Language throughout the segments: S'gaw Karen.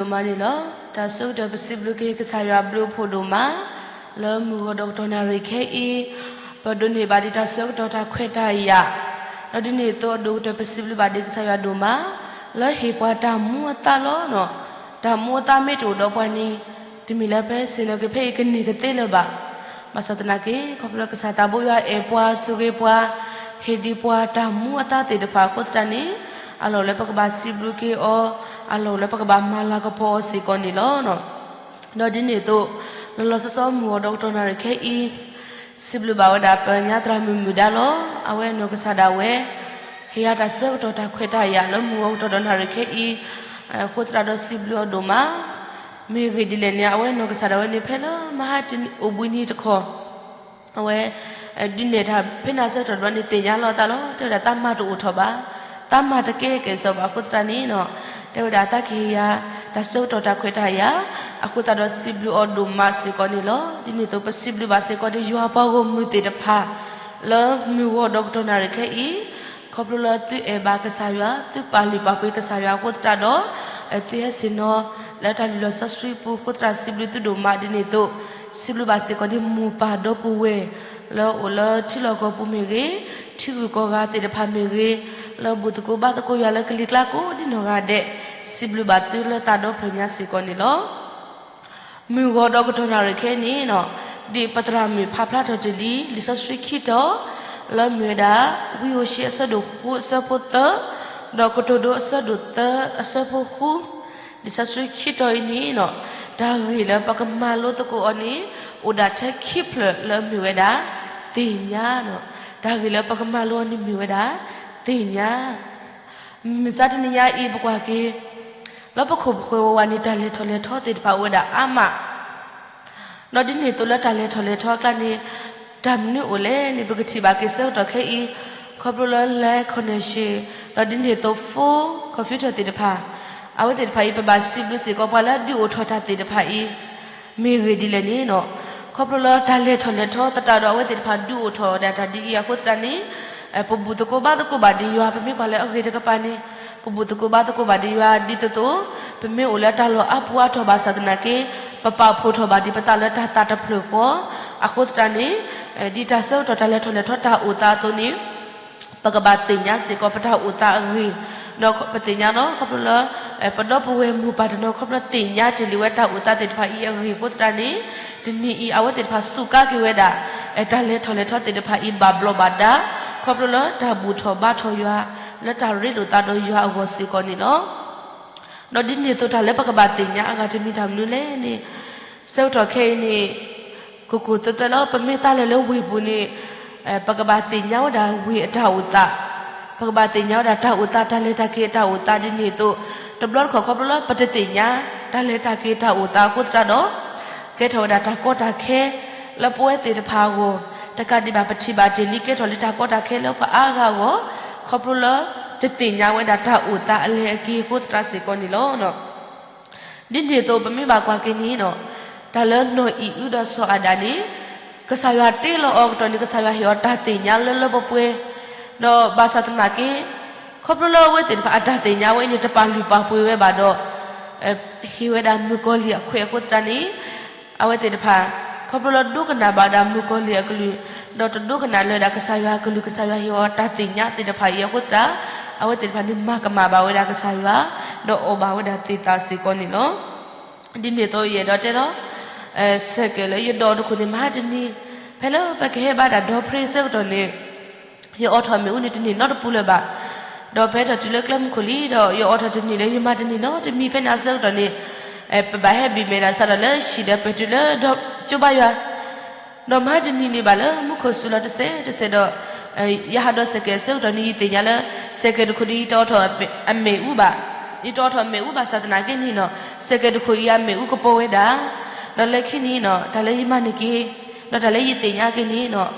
ဒိၣ်မးန့ၣ်လီၤ. တၢ်ဆၢကတီၢ်ပစံးဘျုးက့ၤကစၢ်ယွၤဘျုးဖှိၣ်ဒိၣ်မး, လၢမုၢ်ဂီၤဒီးကတီၢ်နၣ်ရံၣ်ခဲအံၤ, ပဒိးန့ၢ်ဘၣ်ဒံးတၢ်ဆၢကတီၢ်တၢ်ခွဲးတၢ်ယာ်, ဒီးဒ်န့ၣ်အသိးအဒိၣ်ကတၢၢ်ပစံးဘျုးဘၣ်ဒံးကစၢ်ယွၤဒိၣ်မး, လၢဟ့ၣ်ပှၤတၢ်မူအသးလီၤ. တၢ်မူအသးမ့ၢ်တအိၣ်ဒီးပှၤန့ၣ်, တမ့ၢ်လၢပဆ့ၣ်နီၤက့ၤဖဲအံၤကန့ၢ်ကသ့လၢၤဘၣ်. ဘၣ်ဆၣ်သနာ်က့ ခီဖျိလၢကစၢ်သးဘိယွၤအဲၣ်ပှၤဆိၣ်ဂ့ၤပှၤ, ဟ့ၣ်ဒံးပှၤတၢ်မူအသးသ့ၣ်တဖၣ်အဃိသတးန့ၣ်, အလီၢ်လၢပကဘၣ်စံးဘျုးက့ၤအီၤ, အလီၢ်လၢပကဘၣ်မၤလၤကပီၤအီၤစ့ၢ်ကီးန့ၣ်လီၤ. ဒီးဒ်န့ၣ်အသိး, လီၤလီၤဆီဆီမုၢ်ဂီၤဒီးကတီၢ်နၣ်ရံၣ်ခဲအံၤ, စံးဘျုးဘၣ်ဝဲဒၣ်ပညါသရၣ်မုၣ်မုၣ်ဒါလီၤ. အဝဲနီၢ်ကစၢ်ဒၣ်ဝဲ, ဟ့ၣ်ယၤတၢ်ဆၢကတီၢ်တၢ်ခွဲးတၢ်ယာ်လၢမုၢ်ဂီၤကတီၢ်ဒီးနၣ်ရံၣ်ခဲအံၤ, အဃိသတးဒီးစံးဘျုးအီၤဒိၣ်မး. မ့ၢ်ဂ့ၢ်ဒ်လဲၣ်န့ၣ် အဝဲနီၢ်ကစၢ်ဒၣ်ဝဲန့ၣ်ဖဲလၢမဟါတနံၤအိၣ်ဘှံးနံၤတခီ အဝဲဒုးနဲၣ်တၢ်ဖဲန့ၣ်အဆၢကတီၢ်တဘျီန့ၣ် သ့ၣ်ညါလီၤအသးလီၤ. တဲဝဲဒၣ်သးမၤတအိၣ်ထီၣ်ဘၣ်, သးမၤတကဲကဲစီၤဘၣ်အဃိသတးန့ၣ်, တဲဝဲဒၣ်သးကဟ့ၣ်ယၤတၢ်ဆၢကတီၢ်တၢ်ခွဲးတၢ်ယာ်, အဃိသတးဒီးစံးဘျုးအီၤဒိၣ်မးစ့ၢ်ကီးန့ၣ်လီၤ. ဒ်န့ၣ်အသိးပစံးဘျုးဘၣ်စ့ၢ်ကီးဒံးယွၤပှၤဂီၢ်မုၢ်သ့ၣ်တဖၣ်, လၢမုၢ်ဂီၤဒီးကတီၢ်နၣ်ရံၣ်ခဲအံၤ, ခီဖျိလၢသုအဲၣ်ဘၣ်ကစၢ်ယွၤ, သုပာ်လုၢ်ပာ်ပှ့ၤကစၢ်ယွၤအဃိသတးဒီး, သုဟဲဆ့ၣ်နီၤလၢတၢ်လုၢ်လီၢ်စီဆှံပူၤအဃိသတးစံးဘျုးသုဒိၣ်မးဒ်န့ၣ်အသိး, စံးဘျုးဘၣ်စ့ၢ်ကီးဒံးမိၢ်ပၢ်ဒီပုၢ်ဝဲၢ်, လၢအိၣ်လၢထံလီၢ်ကီၢ်ပူၤမ့ၢ်ဂ့ၤ, ထံဂုၤကီၢ်ဂၤသ့ၣ်တဖၣ်မ့ၢ်ဂ့ၤ, လၢဘူၣ်သကိးဘါသကိးယွၤလၢကလံၤကျါကိးဒ်နီၢ်ဂၤဒဲး, စံးဘျုးဘၣ်သုလၢသးဒီဖျၢၣ်ညါစ့ၢ်ကီးန့ၣ်လီၤ. မုၢ်ဂီၤဒီးကတီၢ်နၣ်ရံၣ်ခဲအံၤန့ၣ်, ဒ်ပသရၣ်မုၣ်ဖးဖျါထီၣ်တ့ၢ်လံ လံာ်စီဆှံခံတီၤ, လၢမ့ၢ်ဝဲဒၣ် ဝံဧိၤၡ့အဆၢဒိၣ်ဃုအဆၢဖိသၢ, ဒီးကတိၤဒိအဆၢဒိၣ်သၢအဆၢဖိဃု, လံာ်စီဆှံခံတီၤအံၤန့ၣ်, တၢ်ဂ့ၢ်လၢပကမၤလိသကိးအီၤန့ၣ်, အိၣ်ဒၣ်ထဲခံဖျၢၣ်လၢမ့ၢ်ဝဲဒၣ်, သ့ၣ်ညါ, တၢ်ဂ့ၢ်လၢပကမၤလိအီၤန့ၣ်မ့ၢ်ဝဲဒၣ်, သ့ၣ်ညါ မုၢ်မဆါတနံၤညါအံၤပကွၢ်က့ၤ, လၢပခိၣ်ပဃၢၤဝးဝးန့ၣ် တၢ်လဲၤထီၣ်လဲၤထီသ့ၣ်တဖၣ်အိၣ်ဝဲဒၣ်အါမး, ဒီးဒ်န့ၣ်အသိးလၢတၢ်လဲၤထီၣ်လဲၤထီအကျါန့ၣ်, တၢ်မနုၤအိၣ်လဲၣ်န့ၣ် ပကထံၣ်ဘၣ်က့ၤဆၢကတီၢ်ခဲအံၤ, ခီဖျိလၢ land connection, ဒီးဒ်န့ၣ်အသိး phone computer သ့ၣ်တဖၣ်, အဝဲသ့ၣ်တဖၣ်အံၤ ပဘၣ်စံးဘျုးစ့ၢ်ကီးပှၤလၢအဒုးအိၣ်ထီၣ်တၢ်သ့ၣ်တဖၣ်အံၤ, မ့ၢ်ဂ့ၢ်ဒ်လဲၣ်န့ၣ်, ခီဖျိလၢတၢ်လဲၤထီၣ်လဲၤထီသတးဒီး အဝဲသ့ၣ်တဖၣ်ဒုးအိၣ်ထီၣ်ဝဲဒၣ်တၢ်ဒ်အံၤအဃိသတးန့ၣ်, ပဘူၣ်သကိးဘါသကိးဘၣ်ဒံးယွၤ ပမ့ၢ်ကွၢ်လၢအဂ့ၢ်တကပၤန့ၣ်, ပဘူၣ်သကိးဘါသကိးဘၣ်ဒံးယွၤဒ်သိးသိး, ပမ့ၢ်အိၣ်လၢတၢ်လီၢ်အါပူၤအါထီၣ်ဘၣ်ဆၣ်သနာ်က့, ပပာ်ဖှိၣ်ထီၣ်ဘၣ်ဒံးပသးလၢတၢ်သးတဖျၢၣ်ဃီ, အဃိသတးန့ၣ်, ဒ်တၢ်ဆၢကတီၢ်တၢ်လဲၤထီၣ်လဲၤထီတၢ်အိၣ်သးအသိးန့ၣ်, ပကဘၣ်သ့ၣ်ညါစ့ၢ်ကီးပတၢ်အိၣ်သးအဂ့ၢ်, ဒီးပသ့ၣ်ညါလီၤ ခီဖျိလၢ ပဒီပုၢ်ဝဲၢ်မိၢ်ပၢ်တနီၤခီဖျိသ့ၣ်ညါတ့ၢ်လံဝဲတၢ်အိၣ်သးသ့ၣ်တဖၣ်အံၤအဂ့ၢ်အဃိသတးန့ၣ်, တနံၤအံၤအဝဲသ့ၣ်တဖၣ်စူးကါက့ၤဝဲဒၣ်, တၢ်လဲၤထီၣ်လဲၤထီသ့ၣ်တဖၣ်အံၤဘၣ်ဘျီးဘၣ်ဒါ, ခီဖျိလၢတၢ်ဘူၣ်ထီၣ်ဘါထီၣ်ယွၤ, လၢတၢ်ရ့လိာ်သးဒီးယွၤအဂီၢ်စ့ၢ်ကီးန့ၣ်လီၤ. ဒီးဒ်န့ၣ်အသိးတၢ်လၢပကဘၣ်သ့ၣ်ညါအဂၤတမံၤတၢ်မနုၤလဲၣ်န့ၣ်, ဆၢကတီၢ်ခဲအံၤန့ၣ်, ကိၢ်ကိၢ်သၢသၢလၢပမ့ၢ်သးလဲၤလၢဝ့ၢ်ပူၤန့ၣ်, ပကဘၣ်သ့ၣ်ညါဝဲဒၣ်ဝ့ၢ်အတၢ်အိၣ်သး, ပကဘၣ်သ့ၣ်ညါဝဲဒၣ်တၢ်အိၣ်သး တၢ်လဲၤတၢ်က့ၤအတၢ်အိၣ်သးဒ်န့ၣ်အသိး, တဘျီတခီၣ်ခီဖျိလၢပတသ့ၣ်ညါ, တၢ်လဲၤတၢ်က့ၤတၢ်အိၣ်သးအဃိသတးဒီး, ကဲထီၣ်ဝဲဒၣ်တၢ်ကီတၢ်ခဲ, လၢပဝဲသ့ၣ်တဖၣ်အဂီၢ်, တကးဒံးဘၣ်ပထံၣ်ဘၣ်တ့ၢ်လံကဲထီၣ်လံတၢ်ကီတၢ်ခဲလၢပှၤအါဂၤအဂီၢ်, ခီဖျိလၢ, တသ့ၣ်ညါဝဲဒၣ်တၢ်အိၣ်သးအလဲၤအက့ၤအဃိသတးစ့ၢ်ကီးန့ၣ်လီၤ. ဒ်န့ၣ်အသိးပမ့ၢ်ဘၣ်ကွၢ်က့ၤန့ၣ်, တၢ်လၢနီၢ်အံၣ်အုဒီးစီၤအၤဒၣ်န့ၣ်, ကစၢ်ယွၤတ့လီၤအီၤကတီၢ်န့ၣ် ကစၢ်ယွၤဟ့ၣ်အီၤတၢ်သ့ၣ်ညါလၢလၢပှဲၤပှဲၤ, ဒီးဘၣ်ဆၣ်သနာ်က့, ခီဖျိလၢအဝဲသ့ၣ်တဖၣ်အတၢ်သ့ၣ်ညါဝဲအံၤန့ၣ် တပာ်လုၢ်ပာ်ပှ့ၤဝဲဘၣ်ဒီး, ဟ့ၣ်ဝဲဒၣ်မုၣ်ကီၤလံၢ်အခွဲးအဃိသတးန့ၣ်, အဝဲသ့ၣ်တဖၣ်, ခီဖျိလၢဒိကနၣ်ဘၣ်ဝဲဒၣ်မုၣ်ကီၤလံၢ်အကလုၢ်, ဒီးတဒိကနၣ်လၢၤဒၣ်ကစၢ်ယွၤအကလုၢ် ကစၢ်ယွၤဟ့ၣ်အီၤတၢ်သ့ၣ်ညါသ့ၣ်တဖၣ်အံၤအဃိသတး, အဝဲသ့ၣ်တဖၣ်န့ၣ်မၤကမၣ်ဘၣ်ဝဲဒၣ်ကစၢ်ယွၤ, ဒီးအီၣ်ဘၣ်ဝဲဒၣ်သ့ၣ်သၣ်စ့ၢ်ကီးန့ၣ်လီၤ. ဒ်န့ၣ်အသိးယအဲၣ်ဒိးတဲလီၤ, စဲးကဲးလၢယဒိးတခိၣ်န့ၣ် မဟါတနံၤ, ဖဲလၢပကဟဲဘါဒၣ်ဒီဖြ့ဆၢကတီၢ်န့ၣ်, ယအိးထီၣ်မ့ၣ်အူန့ၣ်တန့ၢ်နီတပူၤလၢၤဘၣ်, ဒီးဖဲထီၣ်တုၤလၢကျဲမုၢ်ခိၣ်လံဒီး ယအိးထီၣ်တန့ၢ်လၢယမၤတန့ၢ်နီတမံၤဖဲန့ၣ်အဆၢကတီၢ်န့ၣ်, ပဘၣ်ဟဲဘံၣ်မဲာ်ဒၣ်စးထီၣ်လၢဟံၣ်ဒီးပဲာ်တုၤလၢဒီကၠိဘါယွၤ ဒီးမဟါတနံၤန့ၣ်ဘၣ်လၢမူခိၣ်စူၤလီၤတစဲးတစဲးဒီး, ယဟးဒီးစဲးကဲးအဆၢကတီၢ်န့ၣ် ယသ့ၣ်ညါလၢ, စဲးကဲးတခိၣ်န့ၣ် ယတအိးထီၣ်အမ့ၣ်အူဘၣ်, ယတအိးထီၣ်မ့ၣ်အူဘၣ်ဆၣ်သနာ်က့န့ၣ်, စဲးကဲးတခိၣ်အံၤအမ့ၣ်အူကပီၤဝဲဒၣ်, ဒီးလၢခံန့ၣ်, တၢ်လၢယမၤန့ၢ်က့ၤ, ဒီးတၢ်လၢယသ့ၣ်ညါက့ၤန့ၣ်,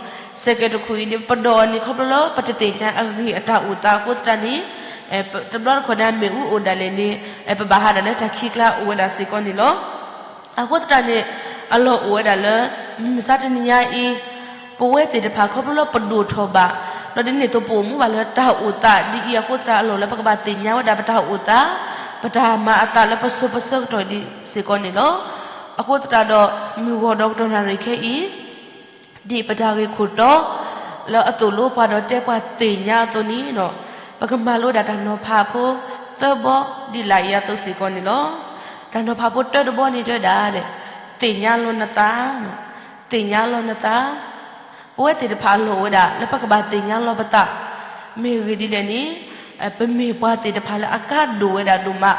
စဲးကဲးတခိၣ်အံၤန့ၣ် ပဒိးအီၤန့ၣ် ခီဖျိလၢပတသ့ၣ်ညါအဂ့ၢ်အတၢ်အိၣ်သးအဃိသတးန့ၣ်, တဘျီတခီၣ်န့ၣ် အမ့ၣ်အူအိၣ်ဒၣ်လဲာ်န့ၣ်, ပဘၣ်ဟးဒၣ်လၢတၢ်ခံးကျါအိၣ်ဝဲဒၣ်စ့ၢ်ကီးန့ၣ်လီၤ. အဃိသတးန့ၣ်, အလီၢ်အိၣ်ဝဲဒၣ်လၢ, မုၢ်မဆါတနံၤညါအံၤ, ပဝဲသ့ၣ်တဖၣ်ခီဖျိလၢပဒိၣ်ထီၣ်ဘၣ်, ဒီးဒ်န့ၣ်အသိးပအိၣ်မူဘၣ်လၢတၢ်အိၣ်သးဒ်အံၤအဃိသတးအလီၢ်လၢပကဘၣ်သ့ၣ်ညါဝဲဒၣ်ပတၢ်အိၣ်သး, ပတၢ်မၤအသးလၢပစိၤပဆၢကတီၢ်ဒံးစ့ၢ်ကီးန့ၣ်လီၤ. အဃိသတးဒီး မုၢ်ဂီၤဒီးကတီၢ်နၣ်ရံၣ်ခဲအံၤ ဒ်ပတၢ်ဂ့ၢ်ခိၣ်တီ လၢအသိၣ်လိပှၤဒီးတဲပှၤသ့ၣ်ညါအသိးန့ၣ်ဒီး ပကမၤလိဝဲဒၣ်တၢ်နီၤဖးဖိသၢဘီ ဒ်လာ်အံၤအသိးစ့ၢ်ကီးန့ၣ်လီၤ. တၢ်နီၤဖးဖိတၢတဘီန့ၣ်တဲဝဲဒၣ် သ့ၣ်ညါလီၤနသး, သ့ၣ်ညါလီၤနသး. ပဝဲသ့ၣ်တဖၣ်အလီၢ်အိၣ်ဝဲဒၣ် လၢပကဘၣ်သ့ၣ်ညါလီၤပသး, မ့ၢ်ဂ့ၢ်ဒ်လဲၣ်န့ၣ် ပမ့ၢ်ပှၤသ့ၣ်တဖၣ်လၢအကါဒိၣ်ဝဲဒၣ်ဒိၣ်မး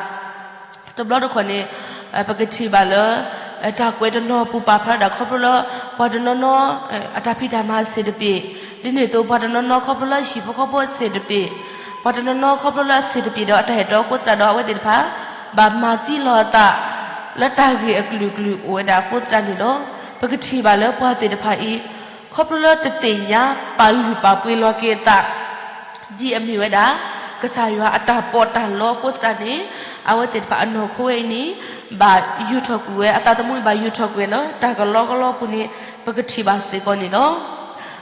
တဘျီတခီၣ်န့ၣ် ပကထံၣ်ဘၣ်လၢ တၢ်ကွဲးတနီၤပူၤပာ်ဖျါဒၣ်ခီဖျိလၢ ပှၤတနီၤနီၤ အတၢ်ဖံးတၢ်မၤအဆ့ၣ်တပ့ၤ, ဒ်န့ၣ်အသိး ပှၤတနီၤနီၤခီဖျိလၢဟံၣ်ဖိဃီဖိအဆ့ၣ်တပ့ၤ, ပှၤတနီၤနီၤခီဖျိလၢအဆ့ၣ်တပ့ၤဒီးအတၢ်အဲၣ်တီအဃိသတးဒီး အဝဲသ့ၣ်တဖၣ် ဘၣ်မၤသံလီၤအသး လၢတၢ်ဂ့ၢ်အကလုာ်ကလုာ်အိၣ်ဝဲဒၣ်အဃိသတးန့ၣ်လီၤ. ပကထံၣ်ဘၣ်လၢပှၤသ့ၣ်တဖၣ်အံၤ ခီဖျိလၢတသ့ၣ်ညါပာ်လုၢ်ပာ်ပှ့ၤလီၤက့ၤအသး ဒ်အမ့ၢ်ဝဲဒၣ် ကစၢ်ယွၤအတၢ်ပီးတၢ်လီအဃိသတးန့ၣ် အဝဲသ့ၣ်တဖၣ်အနီၢ်ခိဝဲအံၤန့ၣ် ဘၣ်ယူာ်ထီၣ်ကွံာ်ဝဲ အသးသမူအံၤဘၣ်ယူာ်ထီၣ်ကွံာ်လၢတၢ်ကလီကလီပူၤန့ၣ် ပကထံၣ်ဘၣ်စ့ၢ်ကီးန့ၣ်လီၤ.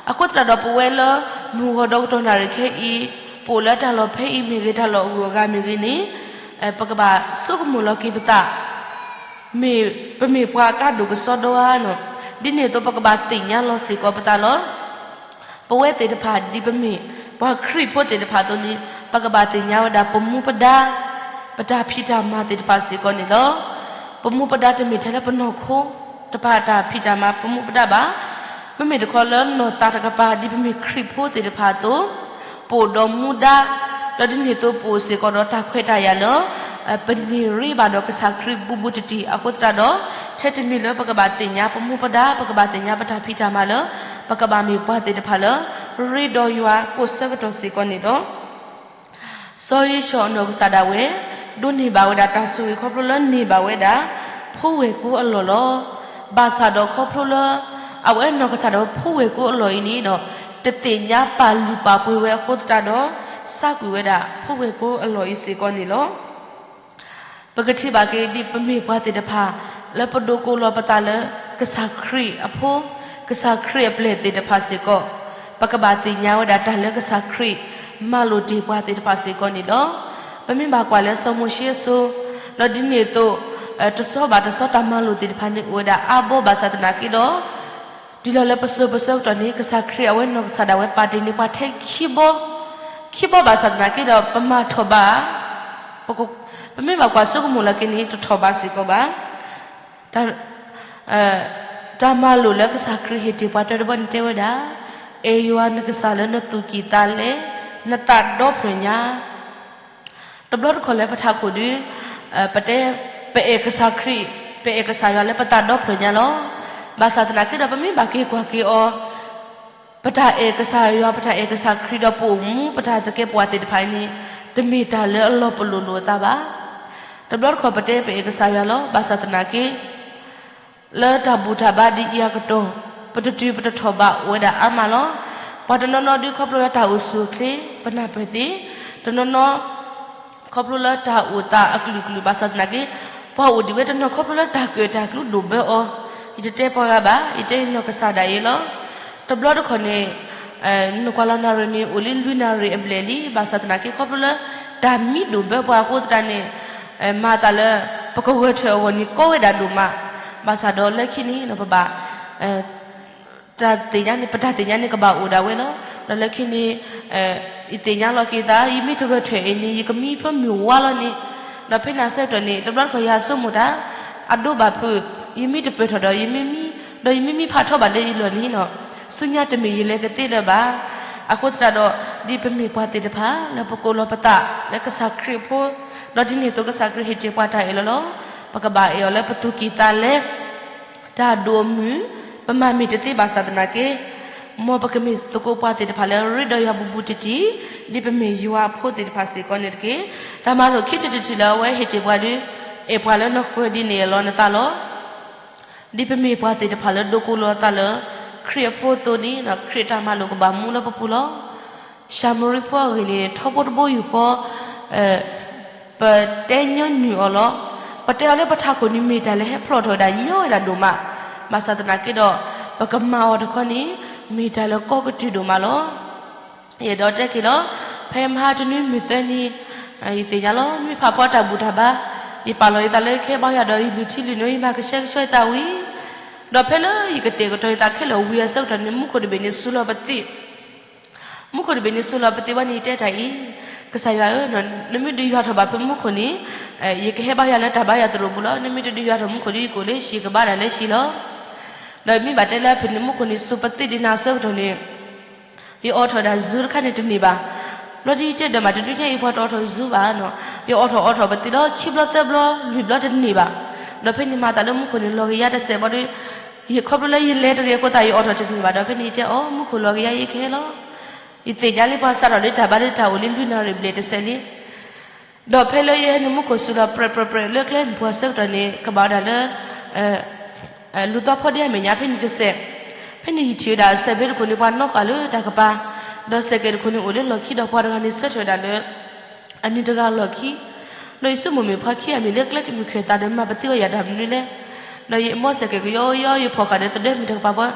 အဃိသတးဒီးပဝဲလၢ မုၢ်ဂီၤဒီကတီၢ်နၣ်ရံၣ်ခဲအံၤ ပအိၣ်လၢတၢ်လီၢ်ဖဲအံၤမ့ၢ်ဂ့ၤ တၢ်လီၢ်အဂုၤအဂၤမ့ၢ်ဂ့ၤန့ၣ် ပကဘၣ်ဆိကမိၣ်လီၤက့ၤပသး မ့ၢ်ပမ့ၢ်ပှၤအကါဒိၣ်ကစီဒီဧါနီၤ, ဒ်န့ၣ်အသိးပကဘၣ်သ့ၣ်ညါလီၤစ့ၢ်ကီးပသးလီၤ. ပဝဲသ့ၣ်တဖၣ်ဒ်ပမ့ၢ်ပှၤခရံာ်ဖိသ့ၣ်တဖၣ်အသိးန့ၣ် ပကဘၣ်သ့ၣ်ညါဝဲဒၣ်ပမူပဒါ, ပတၢ်ဖံးတၢ်မၤသ့ၣ်တဖၣ်စ့ၢ်ကီးန့ၣ်လီၤ. ပမူပဒါတမ့ၢ်ထဲလၢပနီၢ်ခိတဖၣ်အတၢ်ဖံးတၢ်မၤပမူပဒါဘၣ်. မ့မ့ၢ်တခီလၢနီၢ်သးတကပၤ ဒ်ပမ့ၢ်ခရံာ်ဖိသ့ၣ်တဖၣ်အသိး ပအိၣ်ဒီးမူဒါ, ဒီးဒ်န့ၣ်အသိးပအိၣ်စ့ၢ်ကီးဒီးတၢ်ခွဲးတၢ်ယာ်လၢ ပန့ၢ်ရ့ဘၣ်ဒီးကစၢ်ခရံာ်ဘူးဘူးတံၢ်တံၢ်အဃိသတးဒီး ထဲတမံၤလၢပကဘၣ်သ့ၣ်ညါပမူပဒါ ပကဘၣ်သ့ၣ်ညါပတၢ်ဖံးတၢ်မၤလၢ ပကဘၣ်မ့ၢ်ပှၤသ့ၣ်တဖၣ်လၢ ရ့ဒီးယွၤကိးဆၢကတီၢ်စ့ၢ်ကီးန့ၣ်လီၤ. စီၤဧ့ၡီၤအနီၢ်ကစၢ်ဒၣ်ဝဲ ဒိးန့ၢ်ဘၣ်ဝဲဒၣ်တၢ်ဆိၣ်ဂ့ၤခီဖျိလၢန့ၢ်ဘၣ်ဝဲဒၣ် ဖိဝဲၢ်ကိအလီၢ်လီၤ. ဘၣ်ဆၣ်ဒီးခီဖျိလၢ အဝဲနီၢ်ကစၢ်ဒၣ်ဝဲဖိဝဲၢ်ကိအလီၢ်အံၤန့ၣ်ဒီး တသ့ၣ်ညါပာ်လုၢ်ပာ်ပှ့ၤဝဲအဃိသတးဒီး စၢ်ကွံာ်ဝဲဒၣ်ဖိဝဲၢ်ကိအလီၢ်အံၤစ့ၢ်ကီးန့ၣ်လီၤ. ပကထံၣ်ဘၣ်က့ၤဒ်ပမ့ၢ်ပှၤသ့ၣ်တဖၣ် လၢပဒိးကိးလီၤပသးလၢ ကစၢ်ခရံာ်အဖိ, ကစၢ်ခရံာ်အပျဲၢ်သ့ၣ်တဖၣ်စ့ၢ်ကီး, ပကဘၣ်သ့ၣ်ညါဝဲဒၣ်တၢ်လၢကစၢ်ခရံာ်မၤလိာ်တ့ၢ်ပှၤသ့ၣ်တဖၣ်စ့ၢ်ကီးန့ၣ်လီၤ. ပမ့ၢ်ဘၣ်ကွၢ်လၢစီၤမိၤၡ့အစိၤ, ဒီးဒ်န့ၣ်အသိး တဆီဘၣ်တဆီတၢ်မၤလိာ်သ့ၣ်တဖၣ်န့ၣ်အိၣ်ဝဲဒၣ်အါဘီဘၣ်ဆၣ်သနာ်က့ဒီး တုၤလီၤလၢပစိၤပဆၢကတီၢ်န့ၣ် ကစၢ်ခရံာ်အဝဲနီၢ်ကစၢ်ဒၣ်ဝဲပာ်တ့ၢ်န့ၢ်ပှၤထဲခံဘီ, ခံဘီဘၣ်ဆၣ်သနာ်က့ဒီး ပမၤထီၣ်ဘး, ပမ့ၢ်ဘၣ်ကွၢ်ဆိကမိၣ်လီၤက့ၤန့ၣ် တထီၣ်ဘးစ့ၢ်ကီးဘၣ်. တၢ်မၤလိာ်လၢကစၢ်ခရံာ်ဟ့ၣ်တ့ၢ်ပှၤတၢတဘီန့ၣ်တဲဝဲဒၣ်, အဲၣ်ယွၤနကစၢ်လၢနသူၣ်ကံၢ်သးလဲ, နသးဒီဖျၢၣ်ညါ တဘျီတခီၣ်လၢပထးခိၣ်ဒီး ပတဲ ပအဲၣ်ကစၢ်ခရံာ်, ပအဲၣ်ကစၢ်ယွၤလၢပသးဒီဖျၢၣ်ညါလီၤ. ဘၣ်ဆၣ်သနာ်က့ဒီး ပမ့ၢ်ဘၣ်က့ၤကွၢ်က့ၤအီၤ, ပတၢ်အဲၣ်ကစၢ်ယွၤ ပတၢ်အဲၣ်ကစၢ်ခရံာ်ဒီးပအိၣ်မူ ပတၢ်သကဲးပဝးသ့ၣ်တဖၣ်အံၤန့ၣ် တမ့ၢ်တၢ်လၢအလီၤပလိာ်လိာ်အသးဘၣ်. တဘျီတခီၣ်ပတဲပအဲၣ်ကစၢ်ယွၤလီၤ. ဘၣ်ဆၣ်သနာ်က့ လၢတၢ်ဘူၣ်တၢ်ဘါဒ်အံၤအကတီၢ် ပတတုၤပတထီၣ်ဘးအိၣ်ဝဲဒၣ်အါမးလီၤ. ပှၤတနီၤနီၤဒုးခီဖျိလၢတၢ်အိၣ်ဆူၣ်အိၣ်ချ့ ပနၢ်ပၢၢ်သ့, တနီၤနီၤ ခီဖျိလၢတၢ်အိၣ်သးအကလုာ်ကလုာ်ဘၣ်ဆၣ်သနာ်က့ ပှၤအိၣ်ဒံးဝဲတနီၤခီဖျိလၢတၢ်ကၢၣ်တၢ်ကျူဒိၣ်ဘၢအီၤ, ယတတဲပှၤဂၤဘၣ်, ယတဲယနီၢ်ကစၢ်ဒၣ်အံၤလီၤ. တဘျီတခီၣ်န့ၣ် နကွၢ်လီၤနၣ်ရံၣ်န့ၣ် အိၣ်လံလွံၢ်နၣ်ရံၣ်အဘျဲၣ်လံ, ဘၣ်ဆၣ်သနာ်က့ခီဖျိလၢ တၢ်မံဒိၣ်ဘၢပှၤအဃိသတးန့ၣ် မၤအသးလၢ ပကဂဲၤထၢၣ်အဂီၢ်န့ၣ်ကီဝဲဒၣ်ဒိၣ်မး, ဘၣ်ဆၣ်ဒီးလၢခံန့ၣ် ပဘၣ် တၢ်သ့ၣ်ညါန့ၣ် ပတၢ်သ့ၣ်ညါန့ၣ်ကဘၣ်အိၣ်ဒၣ်ဝဲလီၤ. ဒီးလၢခံန့ၣ် ယသ့ၣ်ညါလီၤက့ၤသး ယမ့ၢ်တဂဲၤထၢၣ်အံၤန့ၣ် ယကမံဖျိမုၢ်ဝါလီၤန့ၣ်, ဒီးဖဲန့ၣ်အဆၢကတီၢ်န့ၣ် တဘျီတခီၣ်ယဆိကမိၣ်တၢ် အဒိဘၣ်ဖုး ယမ့ၢ်တပၢၢ်ထီၣ်ဒီး ယမ့ၢ်မံ ဒီးယမ့ၢ်မံဖးထီဘၣ်လၢယလီၢ်န့ၣ်နီၤ ဆူညါတမ့ၢ်ယလဲၤကသ့လၢၤဘၣ်. အဃိသတးဒီး ဒ်ပမ့ၢ်ပှၤသ့ၣ်တဖၣ် လၢပကိးလီၤပသးလၢကစၢ်ခရံာ်အဖိ, ဒီးဒ်န့ၣ်အသိးကစၢ်ခရံာ်ဟ့ၣ်တ့ၢ်ပှၤတၢ်အၢၣ်လီၤလီၤ. ပကဘၣ်အဲၣ်အီၤလၢပသူၣ်ကံၢ်သးလဲ တၢ်ဒိၣ်အမုၢ် ပမၤမ့ၢ်တသ့ဘၣ်ဆၣ်သနာ်က့ မ်ပကမ့ၢ်သကိးပှၤသ့ၣ်တဖၣ်လၢရ့ဒီးယွၤဘူးဘူးတံၢ်တံၢ် ဒ်ပမ့ၢ်ယွၤအဖိသ့ၣ်တဖၣ်စ့ၢ်ကီးန့ၣ်တက့ၢ်. တၢ်မၤလိာ်ခံထံၣ်တထံၣ်လၢအဝဲဟ့ၣ်တ့ၢ်ပှၤဒီး အဲၣ်ပှၤလၢနဃၢၤဒ်န့ၣ်အလီၢ်နသးလီၤ. ဒ်ပမ့ၢ်ပှၤသ့ၣ်တဖၣ်လၢဒိးကိးလီၤသးလၢ ခရံာ်အဖိအသိးန့ၣ် ခရံာ်အတၢ်မၤလိာ်ကဘၣ်မူလၢပပူၤလီၤ. ၡၤမရံဖိအဂ့ၢ်န့ၣ် ထီဘိတဘိယူၢ်ဃီ ပတဲညီနုၢ်အီၤလီၤ. ပတဲအီၤလၢပထးခိၣ်န့ၣ်မ့ၢ်တၢ်လၢဟဲဖျိးထီၣ်ဝဲဒၣ်ညီဝဲဒၣ်ဒိၣ်မး, ဘၣ်ဆၣ်သနာ်က့ဒီး ပကမၤအီၤတခီန့ၣ် မ့ၢ်တၢ်လၢကီကတုာ်ဒိၣ်မးလီၤ. ယအဲၣ်ဒိးတဲက့ၤလီၤ, ဖဲမဟါတနွံမုၢ်သၢနံၤ ယသ့ၣ်ညါလီၤ မ့ၢ်ဖးဖီတၢ်ဘူၣ်တၢ်ဘါ, ယပာ်လီၤယသးလၢယကဟဲဘါယွၤဒီးယလုၢ်ထံလုၢ်နိ ယမၤကဆှဲကဆှီယသးဝံၤ, ဒီးဖဲလၢယကတဲာ်ကတီၤယသးခဲလၢာ်ဝံၤအဆၢကတီၢ်န့ၣ် မူခိၣ်တဘ့ၣ်န့ၣ်စူၤလီၤပသံး မူခိၣ်တဘ့ၣ်န့ၣ်စူၤလီၤပသံးဝဲန့ၣ် ယတဲတၢ်အံၤ, ကစၢ်ယွၤဧၢ, နမ့ၢ်ဒုးယွၤထီၣ်ဘၣ်ဖုမူခိၣ်န့ၣ်, ယကဟဲဘါယွၤလၢတၢ်ဘါယွၤသရိာ်ပူၤလီၤ. နမ့ၢ်တဒုးယွၤထီၣ်မူခိၣ်ဒီးယကိာ်လၢဟံၣ်ကဘါဒၣ်လၢဟံၣ်လီၤ. ဒီးမ့ၢ်ဘၣ်တဲလၢအဖုၣ်န့ၣ် မူခိၣ်န့ၣ်စူၤပသံးဒ်န့ၣ်အဆၢကတီၢ်န့ၣ် ယအိးထီၣ်ဒၣ်စူၤတခါန့ၣ်တန့ၢ်ဘၣ်. ဘျီဒ်ယတဲဒၢးမး တဒုးညါအံၤပှၤတအိးထီၣ်စူၤဘၣ်နီၤ, ယအိးထီၣ်အိးထီၣ်ပသံးလီၤ ခံဘျီသၢဘျီလွံၢ်ဘျီတန့ၢ်ဘၣ်. ဒီးဖဲန့ၣ်မၤသးလၢမူခိၣ်န့ၣ်လီၤကယၤတစဲးဘၣ်ဒီး, ယခီဖျိလၢယလဲၤတဂ့ၤအဃိသတး ယအိးထီၣ်တန့ၢ်ဘၣ်. ဒီးဖဲန့ၣ်ယတဲအီၤ မူခိၣ်လီၤကယၤယကဟဲလီၤ. ယသ့ၣ်ညါလံပှၤစးထီၣ်လၢတၢ်ဘါလၢတၢ်အိၣ်လံလွံၢ်နၣ်ရံၣ်ဘျဲၣ်တစဲးလံ. ဒီးဖဲလၢယဟဲန့ၣ် မူခိၣ်စူၤလီၤပြဲးပြဲးပြဲးလၢကျဲမုၢ်ပှၢ်ဆၢကတီၢ်န့ၣ် ကဘၣ်ဝဲဒၣ်လၢ လူၤသီဖီဒ့အမဲာ်ညါဖဲန့ၣ်တစဲး, ဖဲန့ၣ်ယထံၣ်ဝဲဒၣ်စဲးဘ့တခိၣ်န့ၣ် ပှၤနီၣ်ဃာ်လၢတၢ်ကပၤ, ဒီးစဲးကဲးတခိၣ်န့ၣ်အိၣ်လၢလီၢ်ခံဒီးပှၤတဂၤန့ၣ်ဆၢထၢၣ်ဝဲဒၣ်လၢ အန့ၣ်တဂၤအလီၢ်ခံ, ဒီးယဆိကမိၣ်မ့ၢ်ပှၤခံဂၤမ့ၢ်လၢကျဲမုၢ်ခၢၣ်သးဒီးမၤပသံအီၤယၤတၢ်မနုၤလဲၣ်. ဒီးယမ့ၢ်စဲးကဲးကယီယီ ယဖီၣ်ဃာ်ဒီးသဒၢမ့ၢ်တကပၤဘၣ်,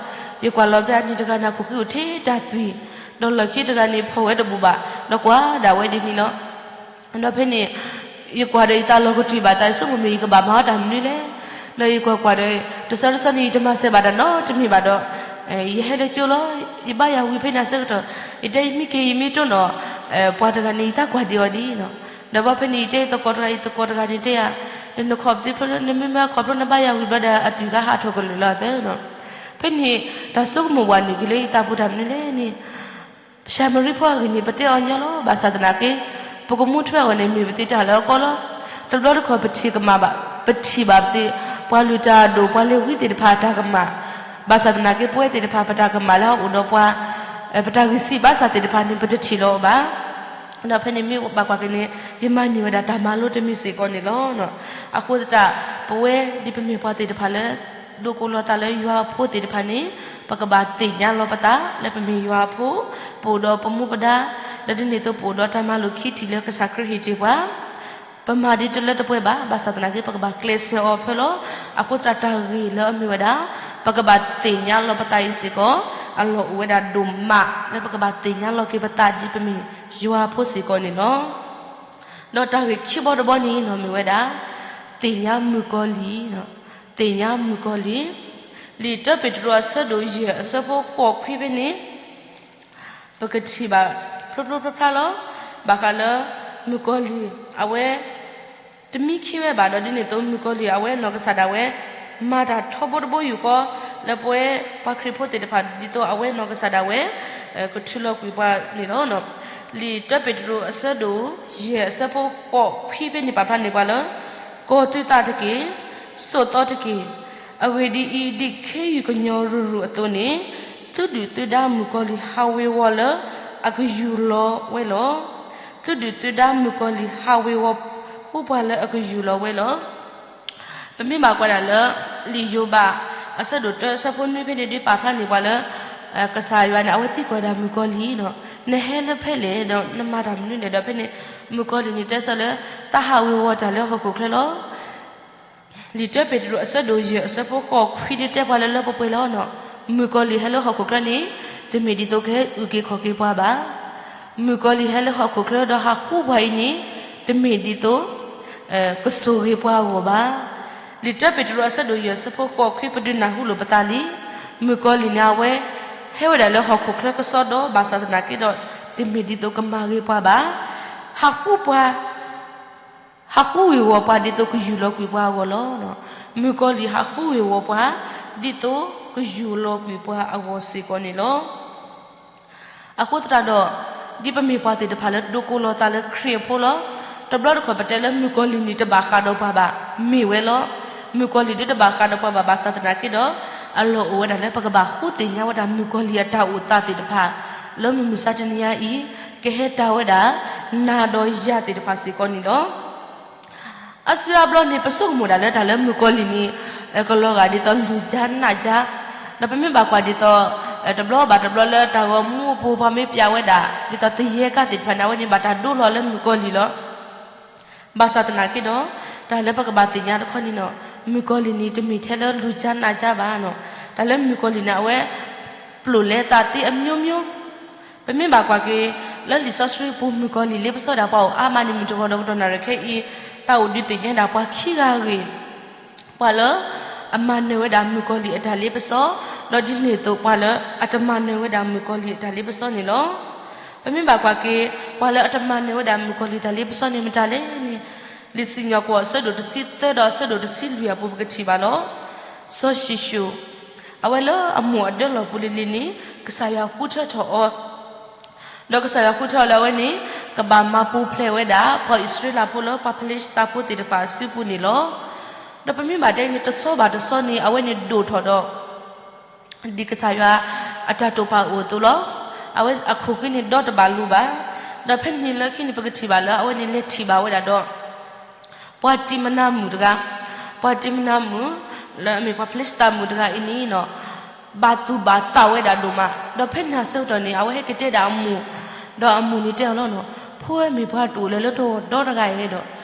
ယကွၢ်လီၤဖဲအန့ၣ်တဂၤန့ၣ်အခိၣ်ဃံအိၣ်ထဲတၢ်သွံၣ်, ဒီးလီၢ်ခံတဂၤန့ၣ်ဖီၣ်ဝဲတဘူၣ်ဘၣ်, ဒီးကွၢ်ဒၣ်ဝဲဒ်န့ၣ်လီၤ. ဒီးဖဲန့ၣ် ယကွၢ်ဒီးယသးလီၤကတုၤဘၣ်သး ယဆိကမိၣ်မ့ၢ်ယကဘၣ်မၤအီၤတၢ်မနုၤလဲၣ်. ဒီးယကွၢ်ကွၢ်ဒီး တဆီတဆီန့ၣ် ယတမၤစၢၤဘၣ်တၢ်နီတမံၤဘၣ်ဒီး ယဟဲလၢကၠိလီၤ. ယဘါယွၤဝံၤဖဲန့ၣ်အဆၢကတီၢ် ယတဲယမ့ၢ်က့ၤယမ့ၢ်တိၢ်နီၣ် ပှၤတဂၤန့ၣ် ယသးကွၢ်ဒံးအီၤဒ်နီၤ. ဒီးဘၣ်ဖဲန့ၣ် ယတဲယသကိးတဂၤ ယသကိးတဂၤန့ၣ်တဲယၤ နနခီၣ်ပသံဖျိလၢ နမ့ၢ်မၤခီၣ်ဖျိနဘါယွၤဝံၤဘျီဒီး အသွံၣ်ကဟးထီၣ်ကလုာ်လီၤသၢနီၤ. ဖဲန့ၣ် တၢ်ဆိကမိၣ်ဝဲန့ၣ်က့ၤလၢယသးပူၤတၢ်မနုၤလဲၣ်န့ၣ် ၡၤမရံဖိအဂ့ၢ်န့ၣ် ပတဲအီၤညီလီၤ. ဘၣ်ဆၣ်သနာ်က့ ပကမူထွဲအဂီၢ်န့ၣ် မ့ၢ်ပသ့တၢ်လၢအကီလီၤ. တဘျီတခီၣ်ပထံၣ်ကမၣ်ဘၣ်, ပထံၣ်ဘၣ်ပသ့ ပှၤလုၢ်တၢ်အဒိၣ် ပှၤလဲၤဝံသ့ၣ်တဖၣ်အတၢ်ကမၣ်, ဘၣ်ဆၣ်သနာ်က့ ပဝဲသ့ၣ်တဖၣ်ပတၢ်ကမၣ်လၢအအိၣ်ဒီးပှၤ ပတၢ်ဂံၢ်စၢ်ဘါစၢ်သ့ၣ်တဖၣ်န့ၣ် ပတထံၣ်လီၤအီၤဘၣ်. ဒီးဖဲန့ၣ်မ့ၢ်ဘၣ်ကွၢ်က့ၤန့ၣ် ယမၤန့ၢ်ဝဲဒၣ်တၢ်မၤလိတမံၤစ့ၢ်ကီးန့ၣ်လီၤ. အဃိသတး ပဝဲဒ်ပမ့ၢ်ပှၤသ့ၣ်တဖၣ်လၢ ဒိးကိးလီၤသးလၢယွၤအဖိသ့ၣ်တဖၣ်န့ၣ် ပကဘၣ်သ့ၣ်ညါလီၤပသးလၢပမ့ၢ်ယွၤအဖိ, ပအိၣ်ဒီးပမူပဒါ, ဒီးဒ်န့ၣ်အသိးပအိၣ်ဒီးတၢ်မၤလိာ်ခံထံၣ်လၢကစၢ်ခရံာ်ဟ့ၣ်တ့ၢ်ပှၤ ပမၤဒ်တလၢတပှဲၤဘၣ်, ဘၣ်ဆၣ်သနာ်က့ ပကဘၣ်ကျဲးစၢးအီၤဖၢလီၤ. အဃိသတးတၢ်ဂ့ၢ်လၢအမ့ၢ်ဝဲဒၣ် ပကဘၣ်သ့ၣ်ညါလီၤပသးအံၤစ့ၢ်ကီး အလီၢ်အိၣ်ဝဲဒၣ်ဒိၣ်မး လၢပကဘၣ်သ့ၣ်ညါလီၤက့ၤပသးဒ်ပမ့ၢ်ယွၤအဖိစ့ၢ်ကီးန့ၣ်လီၤ. ဒီးတၢ်ဂ့ၢ်ခံဘီတဘီန့ၣ်နီၤ မ့ၢ်ဝဲဒၣ် သ့ၣ်ညါမုၣ်ကီၤလံၢ်, သ့ၣ်ညါမုၣ်ကီၤလံၢ်, လံာ်တၢပ့းတရူးအဆၢဒိၣ်ယဲၢ်အဆၢဖိဃိးခွံဖဲန့ၣ် ပကထံၣ်ဘၣ်ဖျိဖျိဖျါဖျါလီၤ. ဘၣ်ဃးလၢ မုၣ်ကီၤလံၢ်အဝဲ တမံခ့ဝဲဘၣ်ဒီး ဒ်န့ၣ်အသိး မုၣ်ကီၤလံၢ်အဝဲနီၢ်ကစၢ်ဒၣ်ဝဲ မၤတၢ်ထီဘိတဘိယူၢ်ဃီ လၢပဝဲပှၤခရံာ်ဖိသ့ၣ်တဖၣ် ဒ်သိးအဝဲနီၢ်ကစၢ်ဒၣ်ဝဲ ကထုးလီၤကွံာ်ပှၤန့ၣ်လီၤ. လံာ်တၢပ့းတရူးအဆၢဒိၣ်ယဲၢ်အဆၢဖိဃိးခွံဖဲန့ၣ် ပာ်ဖျါန့ၢ်ပှၤလၢ ကီၤသုသးတက့ၢ်, ဆိးသီတက့ၢ်. အဂ့ၢ်ဒ်အံၤ, ဒ်ခ့ယုၢ်ကညီၤရုၢ်ရုၢ်အသိးန့ၣ်, သုဒုၣ်သုဒါမုၣ်ကီၤလံၢ်ဟးဝ့ၤဝီၤလၢအကယူၢ်လီၤဝဲလီၤ. သုဒုၣ်သုဒါမုၣ်ကီၤလံၢ်ဟးဝ့ၤဝီၤဃုပှၤလၢအကယူၢ်လီၤဝဲလီၤ. ပမ့ၢ်ဘၣ်ကွၢ်ဒၣ်လၢ လံာ်ယိၤဘး အဆၢဒိၣ်တၢ အဆၢဖိနွံဖဲန့ၣ် ဒုးပာ်ဖျါန့ၢ်ပှၤလၢ ကစၢ်ယွၤန့ၣ် အဝဲသံကွၢ်ဒၣ်မုၣ်ကီၤလံၢ်နီၤ, နဟဲလၢဖဲလဲၣ်ဒီး နမၤတၢ်မနုၤလဲၣ်ဒီး ဖဲန့ၣ် မုၣ်ကီၤလံၢ်န့ၣ် တဲဆၢလၢ တၢ်ဟးဝ့ၤဝီၤတၢ်လၢဟီၣ်ခိၣ်ချၢလီၤ. လံာ်တၢပ့းတရူးအဆၢဒိၣ်ယဲၢ်အဆၢဖိဃိးခွံဒုးတဲပှၤလၢလၢပှဲၤပှဲၤလီၤနီၤ, မုၣ်ကီၤလံၢ်ဟဲလၢဟီၣ်ခိၣ်ချၢန့ၣ် တမ့ၢ်ဒ်သိးကဟဲအုၣ်က့ၤခီၣ်က့ၤပှၤဘၣ်. မုၣ်ကီၤလံၢ်ဟဲလၢဟီၣ်ခိၣ်ချၢဒီးဟးဃုပှၤအံၤန့ၣ် တမ့ၢ်ဒ်သိး ကဆိၣ်ဂ့ၤပှၤအဂီၢ်ဘၣ်. လံာ်တၢပ့းတရူးအဆၢဒိၣ်ယဲၢ်အဆၢဖိဃိးခွံ ပဒုးနၢ်ဟူလိာ်ပသးလံ, မုၣ်ကီၤလံၢ်န့ၣ်အဝဲ ဟဲဝဲဒၣ်လၢဟီၣ်ခိၣ်ချၢကစီဒီ ဘၣ်ဆၣ်သနာ်က့ဒီး တမ့ၢ်ဒ်သိးကမၤဂ့ၤပှၤဘၣ်. ဟးဃုပှၤ ဟးဃုဝ့ၤဝီၤပှၤဒ်သိးကယူၢ်လီၤကွံာ်ပှၤအဂီၢ်လီၤ. မုၣ်ကီၤလံၢ်ဟးဃုဝ့ၤဝီၤပှၤ ဒ်သိးကယူၢ်လီၤကွံာ်ပှၤအဂီၢ်စ့ၢ်ကီးန့ၣ်လီၤ. အဃိသတးဒီး ဒ်ပမ့ၢ်ပှၤသ့ၣ်တဖၣ်လၢဒိးကိးလီၤသးလၢခရံာ်အဖိလီၤ. တဘျီတခီၣ်ပတဲလၢမုၣ်ကီၤလံၢ်န့ၣ်တဘၣ်ဃးဒီးပှၤဘၣ်, မ့ၢ်ဝဲလီၤ. မုၣ်ကီၤလံၢ်ဒုးတဘၣ်ဃးဒီးပှၤဘၣ်, ဘၣ်ဆၣ်သနာ်က့ဒီး အလီၢ်အိၣ်ဝဲဒၣ်လၢပကဘၣ်ဃုသ့ၣ်ညါဝဲဒၣ်မုၣ်ကီၤလံၢ်အတၢ်အိၣ်သးသ့ၣ်တဖၣ် လၢမုၢ်မဆါတနံၤညါအံၤ ကဟဲတၢ်ဝဲဒၣ် နၤဒီးယၤသ့ၣ်တဖၣ်စ့ၢ်ကီးန့ၣ်လီၤ. အါစုအါဘျီန့ၣ် ပဆိကမိၣ်ဒၣ်လၢတၢ်လၢမုၣ်ကီၤလံၢ်န့ၣ် ကလီၤဂာ်ဒ်သိးလူၤကၠါနးကၠါ, ဒီးပမ့ၢ်ဘၣ်ကွၢ်ဒ်သိး တဘျီဘၣ်တဘျီလၢတၢ်ဂီၤမူအပူၤ ပှၤမ့ၢ်ပျးဝဲဒၣ် ဒ်သိးသယဲၢ်ကါသ့ၣ်တဖၣ်န့ၣ် အဝဲန့ၣ်ဘၣ်တၢ်ဒိလီၤလၢမုၣ်ကီၤလံၢ်လီၤ. ဘၣ်ဆၣ်သနာ်က့ဒီး တၢ်လၢပကဘၣ်သ့ၣ်ညါတခီန့ၣ်နီၤ, မုၣ်ကီၤလံၢ်န့ၣ်တမ့ၢ်ထဲလၢလူၤကၠါနးကၠါဘၣ်နီၤ. တၢ်လၢမုၣ်ကီၤလံၢ်န့ၣ် အဝဲ ပျိာ်လဲသးသ့အမျိုးမျိုး ပမ့ၢ်ဘၣ်ကွၢ်က့ၤ လၢလံာ်စီဆှံပူၤ မုၣ်ကီၤလံၢ်လ့ပစီဒၣ်ပှၤအိၣ်အါမးန့ၣ် မုၢ်တဂီၤဒီးကတီၢ်နၣ်ရံၣ်ခဲအံၤ သးအိၣ်ဒုးသ့ၣ်ညါဒၣ်ပှၤခံဂၤအဂ့ၢ်, ပှၤလၢအမၤနၢၤဝဲဒၣ်မုၣ်ကီၤလံၢ်အတၢ်လ့ပစီ, ဒီးဒ်န့ၣ်အသိးပှၤလၢအတမၤနၢၤဝဲဒၣ်မုၣ်ကီၤလံၢ်အတၢ်လ့ပစီန့ၣ်လီၤ. ပမ့ၢ်ဘၣ်ကွၢ်က့ၤ ပှၤလၢအတမၤနၢၤဝဲဒၣ်မုၣ်ကီၤလံၢ်တၢ်လ့ပစီန့ၣ်မတၤလဲၣ်န့ၣ်, လံာ်စံၣ်ညီၣ်ကွီၢ်အဆၢဒိၣ်တဆံသၢဒီးအဆၢဒိၣ်တဆံလွံၢ်အပူၤပကထံၣ်ဘၣ်လီၤ. စီၤၡံၣ်ၡိၣ် အဝဲလၢအမိၢ်အဒၢလီၢ်ပူၤလံၤလံၤန့ၣ် ကစၢ်ယွၤဃုထၢထီၣ်အီၤ ဒီးကစၢ်ယွၤဃုထၢအီၤလၢအဝဲန့ၣ် ကဘၣ်မၤပူၤဖျဲးဝဲဒၣ် ပှၤအံၣ်စရ့လးဖိလၢပှၤဖလ့ၡသးဖိသ့ၣ်တဖၣ်အစုပူၤန့ၣ်လီၤ. ဒီးပမ့ၢ်ဘၣ်တဲန့ၣ် တဆီဘၣ်တဆီန့ၣ် အဝဲန့ၣ်ဒိၣ်ထီၣ်ဒီး ဒ်ကစၢ်ယွၤအတၢ်တိာ်ပာ်အိၣ်အသိးလီၤ. အဝဲအခိၣ်ဃံန့ၣ်ဒီတဘၣ်လိၤဘၣ်. ဒီးဖဲန့ၣ်လၢခံန့ၣ် ပကထံၣ်ဘၣ်လၢအဝဲန့ၣ်လဲၤထံၣ်ဘၣ်ဝဲဒၣ်ဒီး ပှၤတံၤမနၤမုၣ်တဂၤ, ပှၤတံၤမနၤမုၣ် လၢအမ့ၢ်ပှၤဖလ့ၡသးမုၣ်တဂၤအံၤန့ၣ် ဘၣ်သူၣ်ဘၣ်သးဝဲဒၣ်ဒိၣ်မး, ဒီးဖဲန့ၣ်အဆၢကတီၢ်န့ၣ် အဝဲဟဲကတဲဒၣ်အမိၢ်, ဒီးအမိၢ်န့ၣ်တဲအီၤလီၤ, ဖိဝဲမ့ၢ်ပှၤတအိၣ်လၢၤလၢတဂၤဒီးတဂၤအံၤဒီး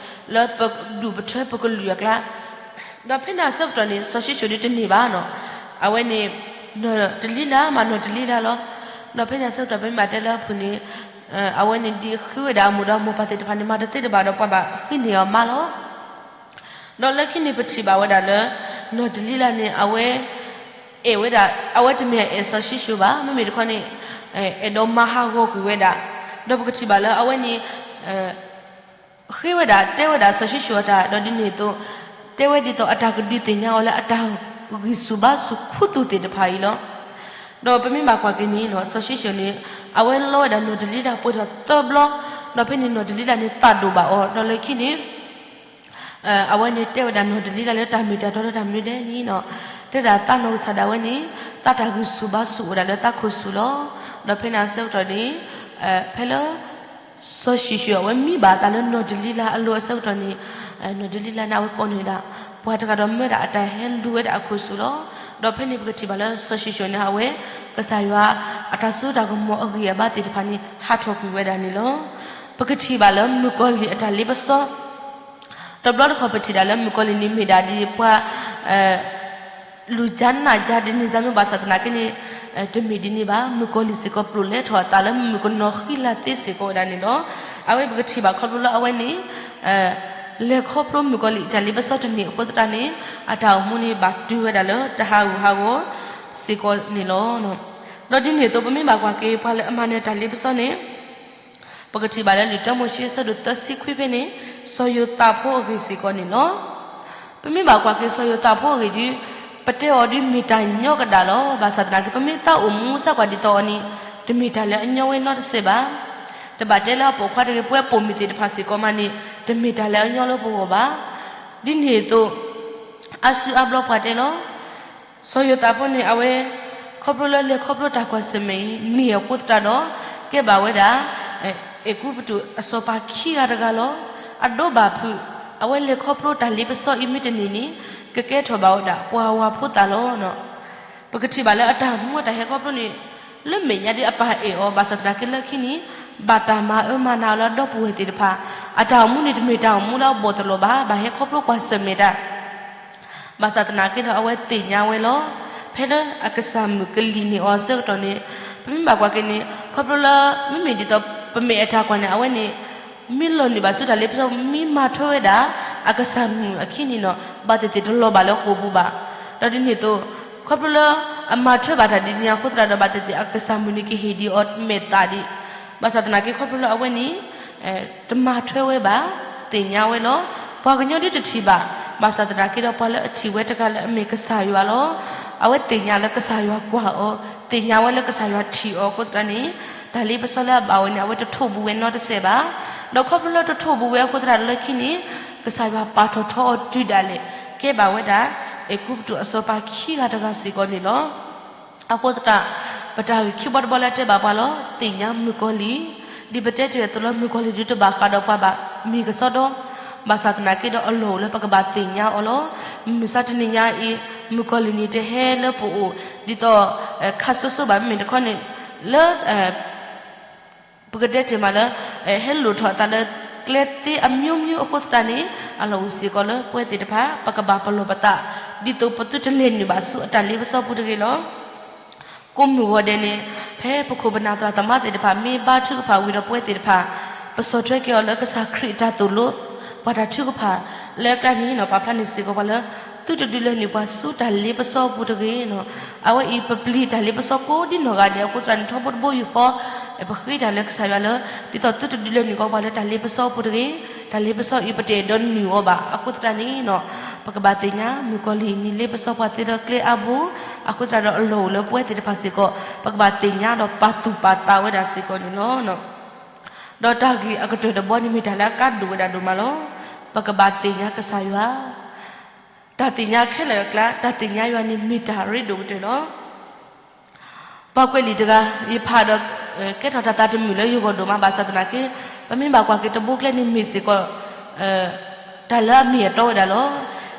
လၢပဒူၣ်ပထၢပကလုာ်အကျါ, ဒီးဖဲန့ၣ်အဆၢကတီၢ်န့ၣ် စီၤၡံၣ်ၡိၣ်န့ၣ်တန့ၢ်ဘၣ်နီၤ, အဝဲန့ၣ် နီၢ်တလံလါမး နီၢ်တလံလါလီၤ. ဒီးဖဲန့ၣ်အဆၢကတီၢ် ပမ့ၢ်ဘၣ်တဲလၢအဖုၣ်န့ၣ် အဝဲန့ၣ်ဒ်ဃုဝဲဒၣ်အမိၢ်ဒီးအမိၢ်ပၢ်သ့ၣ်တဖၣ်န့ၣ် မၤတသ့တဘၣ်ဒီးပှၤဘၣ်ဃ့န့ၢ်အီၤမးလီၤ. ဒီးလၢခံန့ၣ်ပထံၣ်ဘၣ်ဝဲဒၣ်လၢ နီၢ်တလံလါန့ၣ် အဝဲ အဲၣ်ဝဲဒၣ် အဝဲတမ့ၢ်အဲၣ်စီၤၡံၣ်ၡိၣ်ဘၣ်, မ့မ့ၢ်တခီန့ၣ် အဲၣ်ဒိးမၤဟးဂီၤကွံာ်ဝဲဒၣ်, ဒီးပကထံၣ်ဘၣ်လၢအဝဲန့ၣ် ဃ့ဝဲဒၣ် တဲဝဲဒၣ်စီၤၡံၣ်ၡိၣ်အတၢ် ဒီးဒ်န့ၣ်အသိး တဲဝဲဒ်သိးအတၢ်ကဒုးသ့ၣ်ညါအီၤလၢအတၢ်ဂံၢ်ဆူၣ်ဘါဆူၣ်ခူသူၣ်သ့ၣ်တဖၣ်အံၤလီၤ. ဒီးပမ့ၢ်ဘၣ်ကွၢ်က့ၤန့ၣ် စီၤၡံၣ်ၡိၣ်န့ၣ် အဝဲလီဝဲဒၣ်နီၢ်တလံလါပှဲၤထီၣ်သၢဘျီ, ဒီးဖဲန့ၣ်နီၢ်တလံလါန့ၣ်သးဒိၣ်ဘၣ်အီၤ, ဒီးလၢခံန့ၣ် အဝဲန့ၣ်တဲဝဲဒၣ်နီၢ်တလံလါလၢတၢ်မ့ၢ်တၢ်တီလၢတၢ်မနုၤလဲၣ်န့ၣ်, တဲဒၣ်သးနီၢ်ကစၢ်ဒၣ်ဝဲန့ၣ် သးတၢ်ဂံၢ်ဆူၣ်ဘါဆူၣ်အိၣ်ဒၣ်လၢသးခိၣ်ဆူၣ်လီၤ. ဒီးဖဲန့ၣ်အဆၢကတီၢ်န့ၣ် ဖဲလၢ စီၤၡံၣ်ၡိၣ်အဝဲမံဘၣ်အသးလၢနီၢ်တလံလါအလိၤအဆၢကတီၢ်န့ၣ်, နီၢ်တလံလါန့ၣ် အဝဲကိးန့ၢ်ဒၣ် ပှၤတဂၤဒီးမၢဒၣ်အတၢ်ဟဲလူၤဝဲဒၣ်အခိၣ်ဆူၣ်လီၤ. ဒီးဖဲန့ၣ်ပကထံၣ်ဘၣ်လၢစီၤၡံၣ်ၡိၣ်န့ၣ် အဝဲ ကစၢ်ယွၤအတၢ်စိတၢ်ကမီၤအဂံၢ်အဘါသ့ၣ်တဖၣ်န့ၣ် ဟးထီၣ်ကွံာ်ဝဲဒၣ်န့ၣ်လီၤ. ပကထံၣ်ဘၣ်လၢမုၣ်ကီၤလံၢ်အတၢ်လ့ပစီ တဘျီတခီၣ်ပထံၣ်ဒၣ်လၢမုၣ်ကီၤလံၢ်န့ၣ်မ့ၢ်ဒၣ်ဒ်ပှၤ လူၤကၠါနးကၠါဒ်န့ၣ် စၢ်မ့ၢ်ဘၣ်ဆၣ်သနာ်က့န့ၣ် တမ့ၢ်ဒ်န့ၣ်ဘၣ်. မုၣ်ကီၤလံၢ်စ့ၢ်ကီးပျိာ်လဲထီၣ်အသးလၢမုၣ်ကနီၤဃံလၤသ့စ့ၢ်ကီးဝဲဒၣ်န့ၣ်လီၤ. အဝဲပကထံၣ်ဘၣ်ခီဖျိလၢအဝဲန့ၣ် လဲၤခီဖျိမုၣ်ကီၤလံၢ်အတၢ်လ့ပစီတန့ၢ်အဃိသတးန့ၣ် အတၢ်အိၣ်မူန့ၣ်ဘၣ်တုၤဝဲဒၣ်လၢတဟးဂူာ်ဟးဂီၤစ့ၢ်ကီးန့ၣ်လီၤ. ဒီးဒ်န့ၣ်အသိး ပမ့ၢ်ဘၣ်ကွၢ်က့ၤ ပှၤလၢအမၤနၢၤတၢ်လ့ပစီန့ၣ် ပကထံၣ်ဘၣ်လၢလံာ်တၢမိၤၡ့အဆၢဒိၣ်သၢဆံခွံဖဲန့ၣ် စီၤယိၤသးဖိအဂ့ၢ်စ့ၢ်ကီးန့ၣ်လီၤ. ပမ့ၢ်ဘၣ်ကွၢ်က့ၤစီၤယိၤသးဖိအဂ့ၢ်ဒီး ပတဲအီၤဒ်မ့ၢ်တၢ်ညီကဒၣ်လီၤ. ဘၣ်ဆၣ်သနာ်က့ ပမ့ၢ်သးအိၣ်မူစၢ်ကွၢ်ဒ်သိးအီၤန့ၣ် တမ့ၢ်တၢ်လၢအညီဝဲနီတစဲးဘၣ်. တဘၣ်တဲလၢအပိာ်ခွါတဂ့ၤ ပဝဲပိာ်မုၣ်သ့ၣ်တဖၣ်စ့ၢ်ကီးမးန့ၣ် တမ့ၢ်တၢ်လၢအညီလၢပဂီၢ်ဘၣ်. ဒ်န့ၣ်အသိး အါစုအါဘျီပှၤတဲလီၤ စီၤယိၤသးဖိန့ၣ် အဝဲ ခီဖျိလၢလဲၤခီဖျိတၢ်ကွၢ်ဆၢၣ်မဲာ်အံၤန့ၣ်အဃိသတးဒီး ကဲဘၣ်ဝဲဒၣ် အဲၤကူပတူးအစီၤပၤခံဂၤတဂၤလီၤ. အဒိဘၣ်ဖုး အဝဲလဲၤခီဖျိတၢ်လ့ပစီအံၤမ့ၢ်တန့ၢ်န့ၣ် ကကဲထီၣ်ဘၣ်ဝဲဒၣ်ပှၤဝၤဖိသၣ်လီၤ. ပကထံၣ်ဘၣ်လၢအတၢ်မူအတၢ်ဟဲခီဖျိန့ၣ် လၢမဲာ်ညါဒ်အပၢ်အဲၣ်အီၤ ဘၣ်ဆၣ်သနာ်က့လၢခံန့ၣ် ဘၣ်တၢ်မၤအၢမၤနးအီၤလၢအဒီပုၢ်ဝဲၢ်သ့ၣ်တဖၣ် အတၢ်အိၣ်မူန့ၣ်တမ့ၢ်တၢ်အိၣ်မူလၢအဘီၣ်တလီၤဘၣ် ဘၣ်ဟဲခီဖျိကွၢ်ဆၢၣ်မဲာ်တၢ် ဘၣ်ဆၣ်သနာ်က့ဒီးအဝဲသ့ၣ်ညါဝဲလီၤ. ဖဲလၢအကစၢ်မုၣ်ကလံၤန့ၢ်အီၤအဆၢကတီၢ်န့ၣ် ပမ့ၢ်ဘၣ်ကွၢ်က့ၤန့ၣ် ခီဖျိလၢ မ့မ့ၢ်ဒ်သိးပမဲာ်အတၢ်ကွၢ်န့ၣ် အဝဲန့ၣ် မ့ၢ်လီၤနုာ်ဘၣ်ဆူတၢ်လ့ပစီ မ့ၢ်မၤထွဲဝဲဒၣ် အကစၢ်မုၣ်အခံန့ၣ်နီၤ ဘၣ်သ့ၣ်သ့ၣ်တလီၤဘၣ်လၢဃိာ်ပူၤဘၣ်. ဒီးဒ်န့ၣ်အသိး ခီဖျိလၢအမၤထွဲဘၣ်တၢ်ဒ်န့ၣ်အဃိသတးဒီး ဘၣ်သ့ၣ်သ့ၣ်အကစၢ်မုၣ်န့ၣ်ကဟ့ၣ်ဒံးအီၤမဲာ်သၣ်ဒံး ဘၣ်ဆၣ်သနာ်က့ခီဖျိလၢအဝဲန့ၣ် တမၤထွဲဝဲဘၣ် သ့ၣ်ညါဝဲလီၤ. ပှၤကညီဒ်တထံၣ်ဘၣ် ဘၣ်ဆၣ်သနာ်က့ဒီးပှၤလၢအထံၣ်ဝဲတဂၤလၢအမ့ၢ်ကစၢ်ယွၤလီၤ. အဝဲသ့ၣ်ညါလၢကစၢ်ယွၤကွၢ်အီၤ သ့ၣ်ညါဝဲလၢကစၢ်ယွၤထံၣ်အီၤအဃိသတးန့ၣ် တၢ်လ့ပစီလၢအဘၣ်ဝဲန့ၣ် အဝဲတထိၣ်ဘူးဝဲနီတစဲးဘၣ်. ဒီးခီဖျိလၢတထိၣ်ဘူးဝဲအဃိသတးဒီးလၢခံန့ၣ် ကစၢ်ယွၤပာ်ထီၣ်ထီအီၤတုၤဒၣ်လဲာ် ကဲဘၣ်ဝဲဒၣ် အဲၤကူပတူးအစီၤပၤခံဂၤတဂၤစ့ၢ်ကီးန့ၣ်လီၤ. အဃိသတး ပတၢ်ဂ့ၢ်ခံဘီတဘီလၢအတဲဘၣ်ပှၤလီၤ သ့ၣ်ညါမုၣ်ကီၤလံၢ်, ဒ်ပတဲတ့ၢ်အသိးလၢမုၣ်ကီၤလံၢ်ဒုးတဘၣ်ဃးဒီးပှၤဘၣ် မ့ၢ်ကစီဒီ, ဘၣ်ဆၣ်သနာ်က့ဒီးအလီၢ်အိၣ်လၢပကဘၣ်သ့ၣ်ညါအီၤလီၤ. မုၢ်မဆါတနံၤညါအံၤ မုၣ်ကီၤလံၢ်န့ၣ်တဟဲလၢပအိၣ် ဒ်သိး ခပ်စိစိဘၣ် မ့မ့ၢ်တခီန့ၣ် လၢ ပကတဲတ့ၢ်မးလၢ ဟဲလိာ်ထီၣ်အသးလၢကျဲသ့အမျိုးမျိုးအဃိသတးန့ၣ် အလီၢ်အိၣ်စ့ၢ်ကီးလၢပဝဲသ့ၣ်တဖၣ် ပကဘၣ်ပလီၢ်ပသး ဒ်သိးပသုတလဲၤနုာ်ဘၣ်ဆူအတၢ်လ့ပစီပူၤတဂ့ၤလီၤ. ကိးမုၢ်ဂီၤဒဲးန့ၣ်, ဖဲပခိၣ်ပနၢ်သရၣ်သမါသ့ၣ်တဖၣ် မ့ၢ်ဘါထုကဖၣ်ဝံၤဒီးပဝဲသ့ၣ်တဖၣ်, ပဆီၣ်ထွဲက့ၤအီၤလၢကစၢ်ခရံာ်အတၢ်သိၣ်လိ, ပှၤတၢ်ထုကဖၣ်လၢအကျါန့ၣ်နီၤ ပာ်ဖျါန့ၣ်စ့ၢ်ကီးပှၤလၢ သုတဒုးလဲၤနုာ်ပှၤဆူတၢ်လ့ပစီအပူၤတဂ့ၤနီၤ. အဝဲအံၤပပျံၤတၢ်လ့ပစီကိးဒ်နီၢ်ဂၤဒဲးအဃိသတးန့ၣ် ထီဘိတဘိယူၢ်ဃီ, ပဃ့တၢ်လၢကစၢ်ယွၤလၢ ဒ်သိးသုတဒုးလဲၤနုာ်ကီးပှၤလၢတၢ်လ့ပစီအပူၤတဂ့ၤ, တၢ်လ့ပစီအံၤပတအဲၣ်ဒိးနုာ်အီၤဘၣ်. အဃိသတးန့ၣ်နီၤ ပကဘၣ်သ့ၣ်ညါ မုၣ်ကီၤလံၢ်အံၤန့ၣ် လ့ပစီပှၤသ့ဒီးကျဲအါဘိ, အဃိသတးဒီးအလီၢ်အိၣ်လၢပဝဲသ့ၣ်တဖၣ်စ့ၢ်ကီး ပကဘၣ်သ့ၣ်ညါဒီးပာ်သူၣ်ပာ်သးဝဲဒၣ်စ့ၢ်ကီးန့ၣ်လီၤ. ဒီးတၢ်ဂ့ၢ်အကတၢၢ်တဘီန့ၣ်မ့ၢ်တၢ်လၢအကါဒိၣ်ဝဲဒၣ်ဒိၣ်မးလီၤ. ပကဘၣ်သ့ၣ်ညါကစၢ်ယွၤ, တၢ်သ့ၣ်ညါခဲလၢာ်အကျါ တၢ်သ့ၣ်ညါယွၤန့ၣ်မ့ၢ်တၢ်ရ့ဒိၣ်ကတၢၢ်လီၤ. ပှၤကွဲးလံာ်တဂၤ, ယဖးဒီး ကဲထီၣ်တၢ်သးတမုာ်လၢယဂီၢ်ဒိၣ်မး ဘၣ်ဆၣ်သနာ်က့ ပမ့ၢ်ဘၣ်ကွၢ်က့ၤတဘိကျဲန့ၣ်မ့ၢ်စ့ၢ်ကီး တၢ်လၢအမ့ၢ်အတီဝဲဒၣ်လီၤ.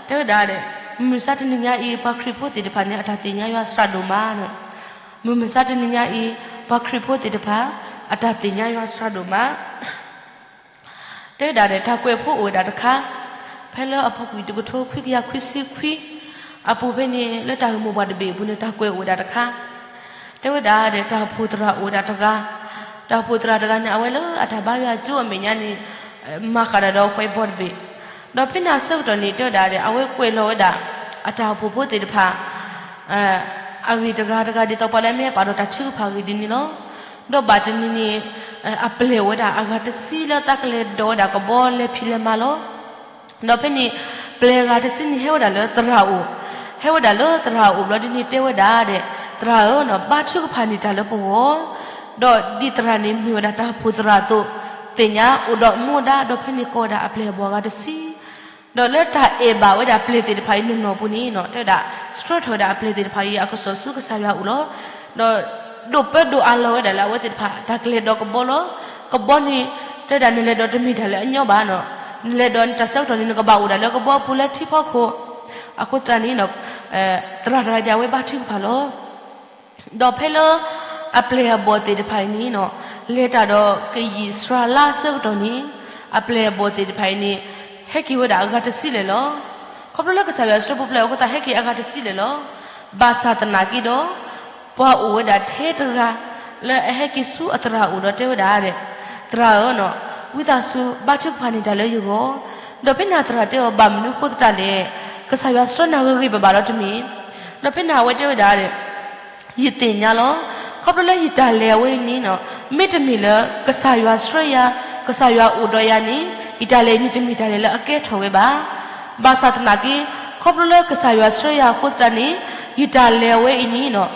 တဲဝဲဒၣ်, မုၢ်မဆါတနံၤညါအံၤ ပှၤခရံာ်ဖိသ့ၣ်တဖၣ်န့ၣ် အတၢ်သ့ၣ်ညါယွၤစှၤဒိၣ်မး. မုၢ်မဆါတနံၤညါအံၤ ပှၤခရံာ်ဖိသ့ၣ်တဖၣ် အတၢ်သ့ၣ်ညါယွၤစှၤဒိၣ်မး တဲဝဲဒၣ်ဒီး တၢ်ကွဲးဖိအိၣ်ဝဲဒၣ်တခါ, ဖဲလၢအပူၤကွံာ်တကထိခွံကယၤခွံဆံခွံ အပူၤဖဲန့ၣ် လၢတၢ်ဂ့ၢ်မိၢ်ပှၢ်တဘ့ၣ်အပူၤန့ၣ် တၢ်ကွဲးအိၣ်ဝဲဒၣ်တခါ, တဲဝဲဒၣ်ဒီး တၢ်အိၣ်ဖှိၣ်သရၣ်အိၣ်ဝဲဒၣ်တဂၤ, တၢ်အိၣ်ဖှိၣ်သရၣ်တဂၤန့ၣ် အဝဲလၢအတၢ်ဘါယွၤကၠိအမဲာ်ညါန့ၣ် မၤဃာ်ဒၣ်ဒီး whiteboard တဘ့ၣ်, ဒီးဖဲန့ၣ်အဆၢကတီၢ်န့ၣ် တဲဝဲဒၣ်ဒီး အဝဲကွဲးလီၤဝဲဒၣ် အတၢ်အိၣ်ဖှိၣ်ဖိသ့ၣ်တဖၣ် အဂ့ၢ်တဂၤတဂၤ ဒ်သိးပှၤလၢအမ့ၢ်ပာ်ဒီးတၢ်ထုကဖၣ်အဂ့ၢ်ဒ်န့ၣ်လီၤ. ဒီးဘၣ်တနံၤန့ၣ် အပျဲၢ်အိၣ်ဝဲဒၣ်အဂၤတဆံလၢသးကလဲၤဒိးဝဲဒၣ်ကဘီလဲၤဖံးလဲၤမၤလီၤ. ဒီးဖဲန့ၣ် ပျဲၢ်အဂၤတဆံန့ၣ်ဟဲဝဲဒၣ်လၢသရၣ်အိၣ်, ဟဲဝဲဒၣ်လၢသရၣ်အိၣ်ဘျီဒ်န့ၣ်တဲဝဲဒၣ်ဒီး သရၣ်ဧၢ, ဘါထုကဖၣ်န့ၢ်တၢ်လၢပဂီၢ်, ဒီးဒ်သရၣ်န့ၣ်မ့ၢ်ဝဲဒၣ်တၢ်အိၣ်ဖှိၣ်သရၣ်အသိး သ့ၣ်ညါအိၣ်ဒီးမူဒါ, ဒီးဖဲန့ၣ်ကိးဝဲဒၣ်အပျဲၢ်အဘီၣ်အဂၤတဆံ ဒီးလၢတၢ်အဲၣ်ဘၣ်ဝဲဒၣ်ပျဲၢ်သ့ၣ်တဖၣ်အံၤနီၢ်နီၢ်ပူၤန့ၣ် တဲဝဲဒၣ် ဆှၢထီၣ်ဝဲဒၣ်အပျဲၢ်သ့ၣ်တဖၣ်အံၤ အကစီၣ်ဆူကစၢ်ယွၤအအိၣ်လီၤ. ဒီးဒိၣ်ပၢဒိၣ်အးလီၤဝဲဒၣ်လၢအဝဲသ့ၣ်တဖၣ် တၢ်ကလဲၤဒိးကဘီလီၤ. ကဘီန့ၣ် တဲဝဲဒၣ်နလဲၤဒိးတမ့ၢ်တၢ်လၢအညီဘၣ်နီၤ, နလဲၤဒိးန့ၣ်တၢ်ဆၢကတီၢ်န့ၣ် နကဘၣ်အိၣ်ဒၣ်လၢကဘီအပူၤလၢထံဖီခိၣ်, အဃိသတးန့ၣ် သရၣ်တဂၤဒ်အဝဲဘါထုကဖၣ်လီၤ. ဒီးဖဲလၢအပျဲၢ်အဘီၣ်သ့ၣ်တဖၣ်အံၤန့ၣ် လဲၤတၢ်ဒီးကယံာ်စှၤလါအဆၢကတီၢ်န့ၣ် အပျဲၢ်အဘီၣ်သ့ၣ်တဖၣ်အံၤန့ၣ် ဟဲက့ၤဝဲဒၣ်အဂၤတဆံလၢာ်လီၤ. ခီဖျိလၢကစၢ်ယွၤဆှၢပူၤဖျဲးအဃိသတး ဟဲက့ၤအဂၤတဆံလၢာ်လီၤ. ဘၣ်ဆၣ်သနာ်က့ဒီး ပှၤအိၣ်ဝဲဒၣ်ထဲတဂၤ လၢအဟဲက့ၤဆူအသရၣ်အိၣ်ဒီးတဲဝဲဒၣ်ဒီး သရၣ်ဧၢ, ဝံသးစူၤဘါထုကဖၣ်န့ၢ်တၢ်လၢယဂီၢ်, ဒီးဖဲန့ၣ်အသရၣ်တဲအီၤ ဘၣ်မနုၤအဃိသတးလဲၣ်, ကစၢ်ယွၤဆှၢနၤဂ့ၤဂ့ၤဘၣ်ဘၣ်ဒီးတမ့ၢ်, ဒီးဖဲန့ၣ်အဝဲတဲဝဲဒၣ်ဒီး ယသ့ၣ်ညါလီၤ. ခီဖျိလၢယတၢ်လဲၤအဝဲအံၤန့ၣ် မ့တမ့ၢ်လၢ ကစၢ်ယွၤဆှၢယၤ, ကစၢ်ယွၤအိၣ်ဒီးယၤန့ၣ် ယတၢ်လဲၤအံၤန့ၣ်တမ့ၢ်တၢ်လဲၤလၢအကဲထီၣ်ဝဲဘၣ်. ဘၣ်ဆၣ်သနာ်က့ ခီဖျိလၢကစၢ်ယွၤဆှၢယၤအဃိသတးန့ၣ် ယတၢ်လဲၤအဝဲအံၤန့ၣ်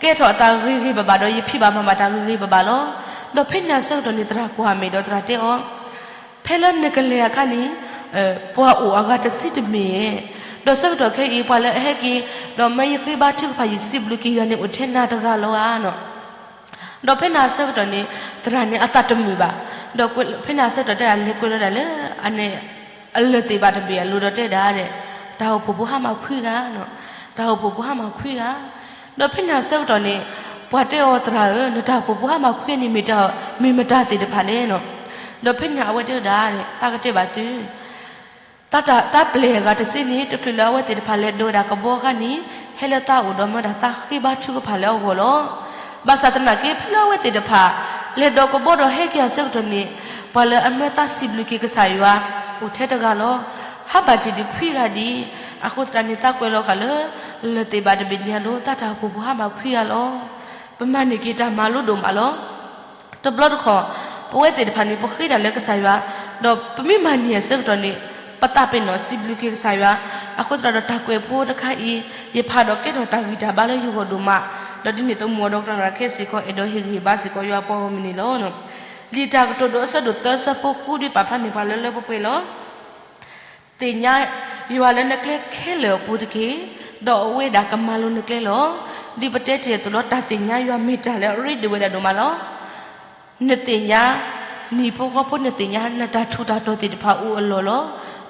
ကဲထီၣ်အသးဂ့ၤဂ့ၤဘၣ်ဘၣ်ဒီး ယဖံးဘၣ်မၤဘၣ်တၢ်ဂ့ၤဂ့ၤဘၣ်ဘၣ်လီၤ. ဒီးဖဲန့ၣ်အဆၢကတီၢ်န့ၣ် သရၣ်ကွၢ်မဲာ်ဒီးသရၣ်တဲအီၤ ဖဲလၢနကလဲၤအခါန့ၣ် ပှၤအိၣ်အဂၤတဆံတမ့ၢ်ဧါ, ဒီးဆၢကတီၢ်ခဲအံၤ ပှၤလၢအဟဲက့ၤ ဒီးမၢယဃ့ဘါထုကဖၣ်ယစံးဘျုးက့ၤယွၤန့ၣ် အိၣ်ထဲနၤတဂၤလီၤဧါနီၤ. ဒီးဖဲန့ၣ်အဆၢကတီၢ်န့ၣ် သရၣ်န့ၣ်အသးတမုာ်ဘၣ်. ဒီးဖဲန့ၣ်အဆၢကတီၢ်တဲဒၣ်လဲၤကွဲးလီၤဒၣ်လၢ အန့ၣ် အလၢၢ်သ့ၣ်ဘၣ်တဘ့ၣ်အလိၤဒီးတဲဒၣ်ဒီး တၢ်အိၣ်ဖှိၣ်ဖိဟါမၢ်ခွံဂၤ, တၢ်အိၣ်ဖှိၣ်ဖိဟါမၢ်ခွံဂၤ. ဒီးဖဲန့ၣ်အဆၢကတီၢ်န့ၣ် ပှၤတဲအီၤသရၣ်ဧၢ, နတၢ်အိၣ်ဖှိၣ်ဖိဟါမၢ်ခွံဂၤန့ၣ် မ့ၢ်မတၤသ့ၣ်တဖၣ်လဲၣ်နီၤ. ဒီးဖဲန့ၣ်အဝဲတဲဝဲဒၣ် တၢ်ကတဲဘၣ်သု တၢ်ပျဲၢ်အဂၤတဆံန့ၣ် တချုးလၢအဝဲသ့ၣ်တဖၣ်လဲၤဒိးဝဲဒၣ်ကဘီအခါန့ၣ် ဟဲလၢသးအိၣ်ဒီးမၢဒၣ်သးဃ့ဘါထုကဖၣ်လၢအဂီၢ်လီၤ. ဘၣ်ဆၣ်သနာ်က့ ဖဲလၢအဝဲသ့ၣ်တဖၣ် လဲၤဒိးကဘီဒီးဟဲက့ၤအဆၢကတီၢ်န့ၣ် ပှၤလၢအမၢသးစံးဘျုးက့ၤကစၢ်ယွၤ အိၣ်ထဲတဂၤလီၤ. ဟါဘၣ်တံၢ်ဒံးခွံဂၤဒံး, အဃိသတးန့ၣ် သးကွဲးလီၤဃာ်လၢ လၢၢ်သ့ၣ်ဘၣ်တဘ့ၣ်န့ၣ်အလိၤ တၢ်အိၣ်ဖှိၣ်ဖိဟါမၢ်ခွံဂၤလီၤ. ပမၤန့ၢ်က့ၤတၢ်မၤလိဒိၣ်မးလီၤ. တဘျီတခီၣ် ပဝဲသ့ၣ်တဖၣ်န့ၣ် ပဃ့တၢ်လၢကစၢ်ယွၤ, ဒီးပမ့ၢ်မၤန့ၢ်အဆၢကတီၢ်န့ၣ် ပသးပ့ၤနီၣ်စံးဘျုးက့ၤကစၢ်ယွၤ, အဃိသတးဒီးတၢ်ကွဲးဖိတခါအံၤ ယဖးဒီးကဲထီၣ်တၢ်ဂံၢ်တၢ်ဘါလၢယဂီၢ်ဒိၣ်မး, ဒီးဒ်န့ၣ်အသိး မုၢ်အဒီကတီၢ်နၣ်ရံၣ်ခဲစ့ၢ်ကီး အဲၣ်ဒိးဟ့ၣ်ဂံၢ်ဟ့ၣ်ဘါစ့ၢ်ကီးယွၤပှၤဂီၢ်မုၢ်န့ၣ်လီၤ. လံာ်တၢ်ကတိၤဒိအဆၢဒိၣ်သၢ အဆၢဖိဃု ဒ်ပာ်ဖျါန့ၢ်ပှၤလၢလၢပှဲၤပှဲၤလီၤ. သ့ၣ်ညါယွၤလၢနကျဲခဲလၢာ်အပူၤတက့ၢ်, ဒီးအဝဲဒၣ်ကမၤလိၤနကျဲလီၤ. ဒ်ပတဲတ့ၢ်အသိးလီၤ, တၢ်သ့ၣ်ညါယွၤမ့ၢ်တၢ်လၢအရ့ဒိၣ်ဝဲဒၣ်ဒိၣ်မးလီၤ. နသ့ၣ်ညါ, နဟံၣ်ဖိဃီဖိ နသ့ၣ်ညါ နတၢ်ထူးတၢ်တီၤသ့ၣ်တဖၣ်အိၣ်အလီၢ်လီၤ.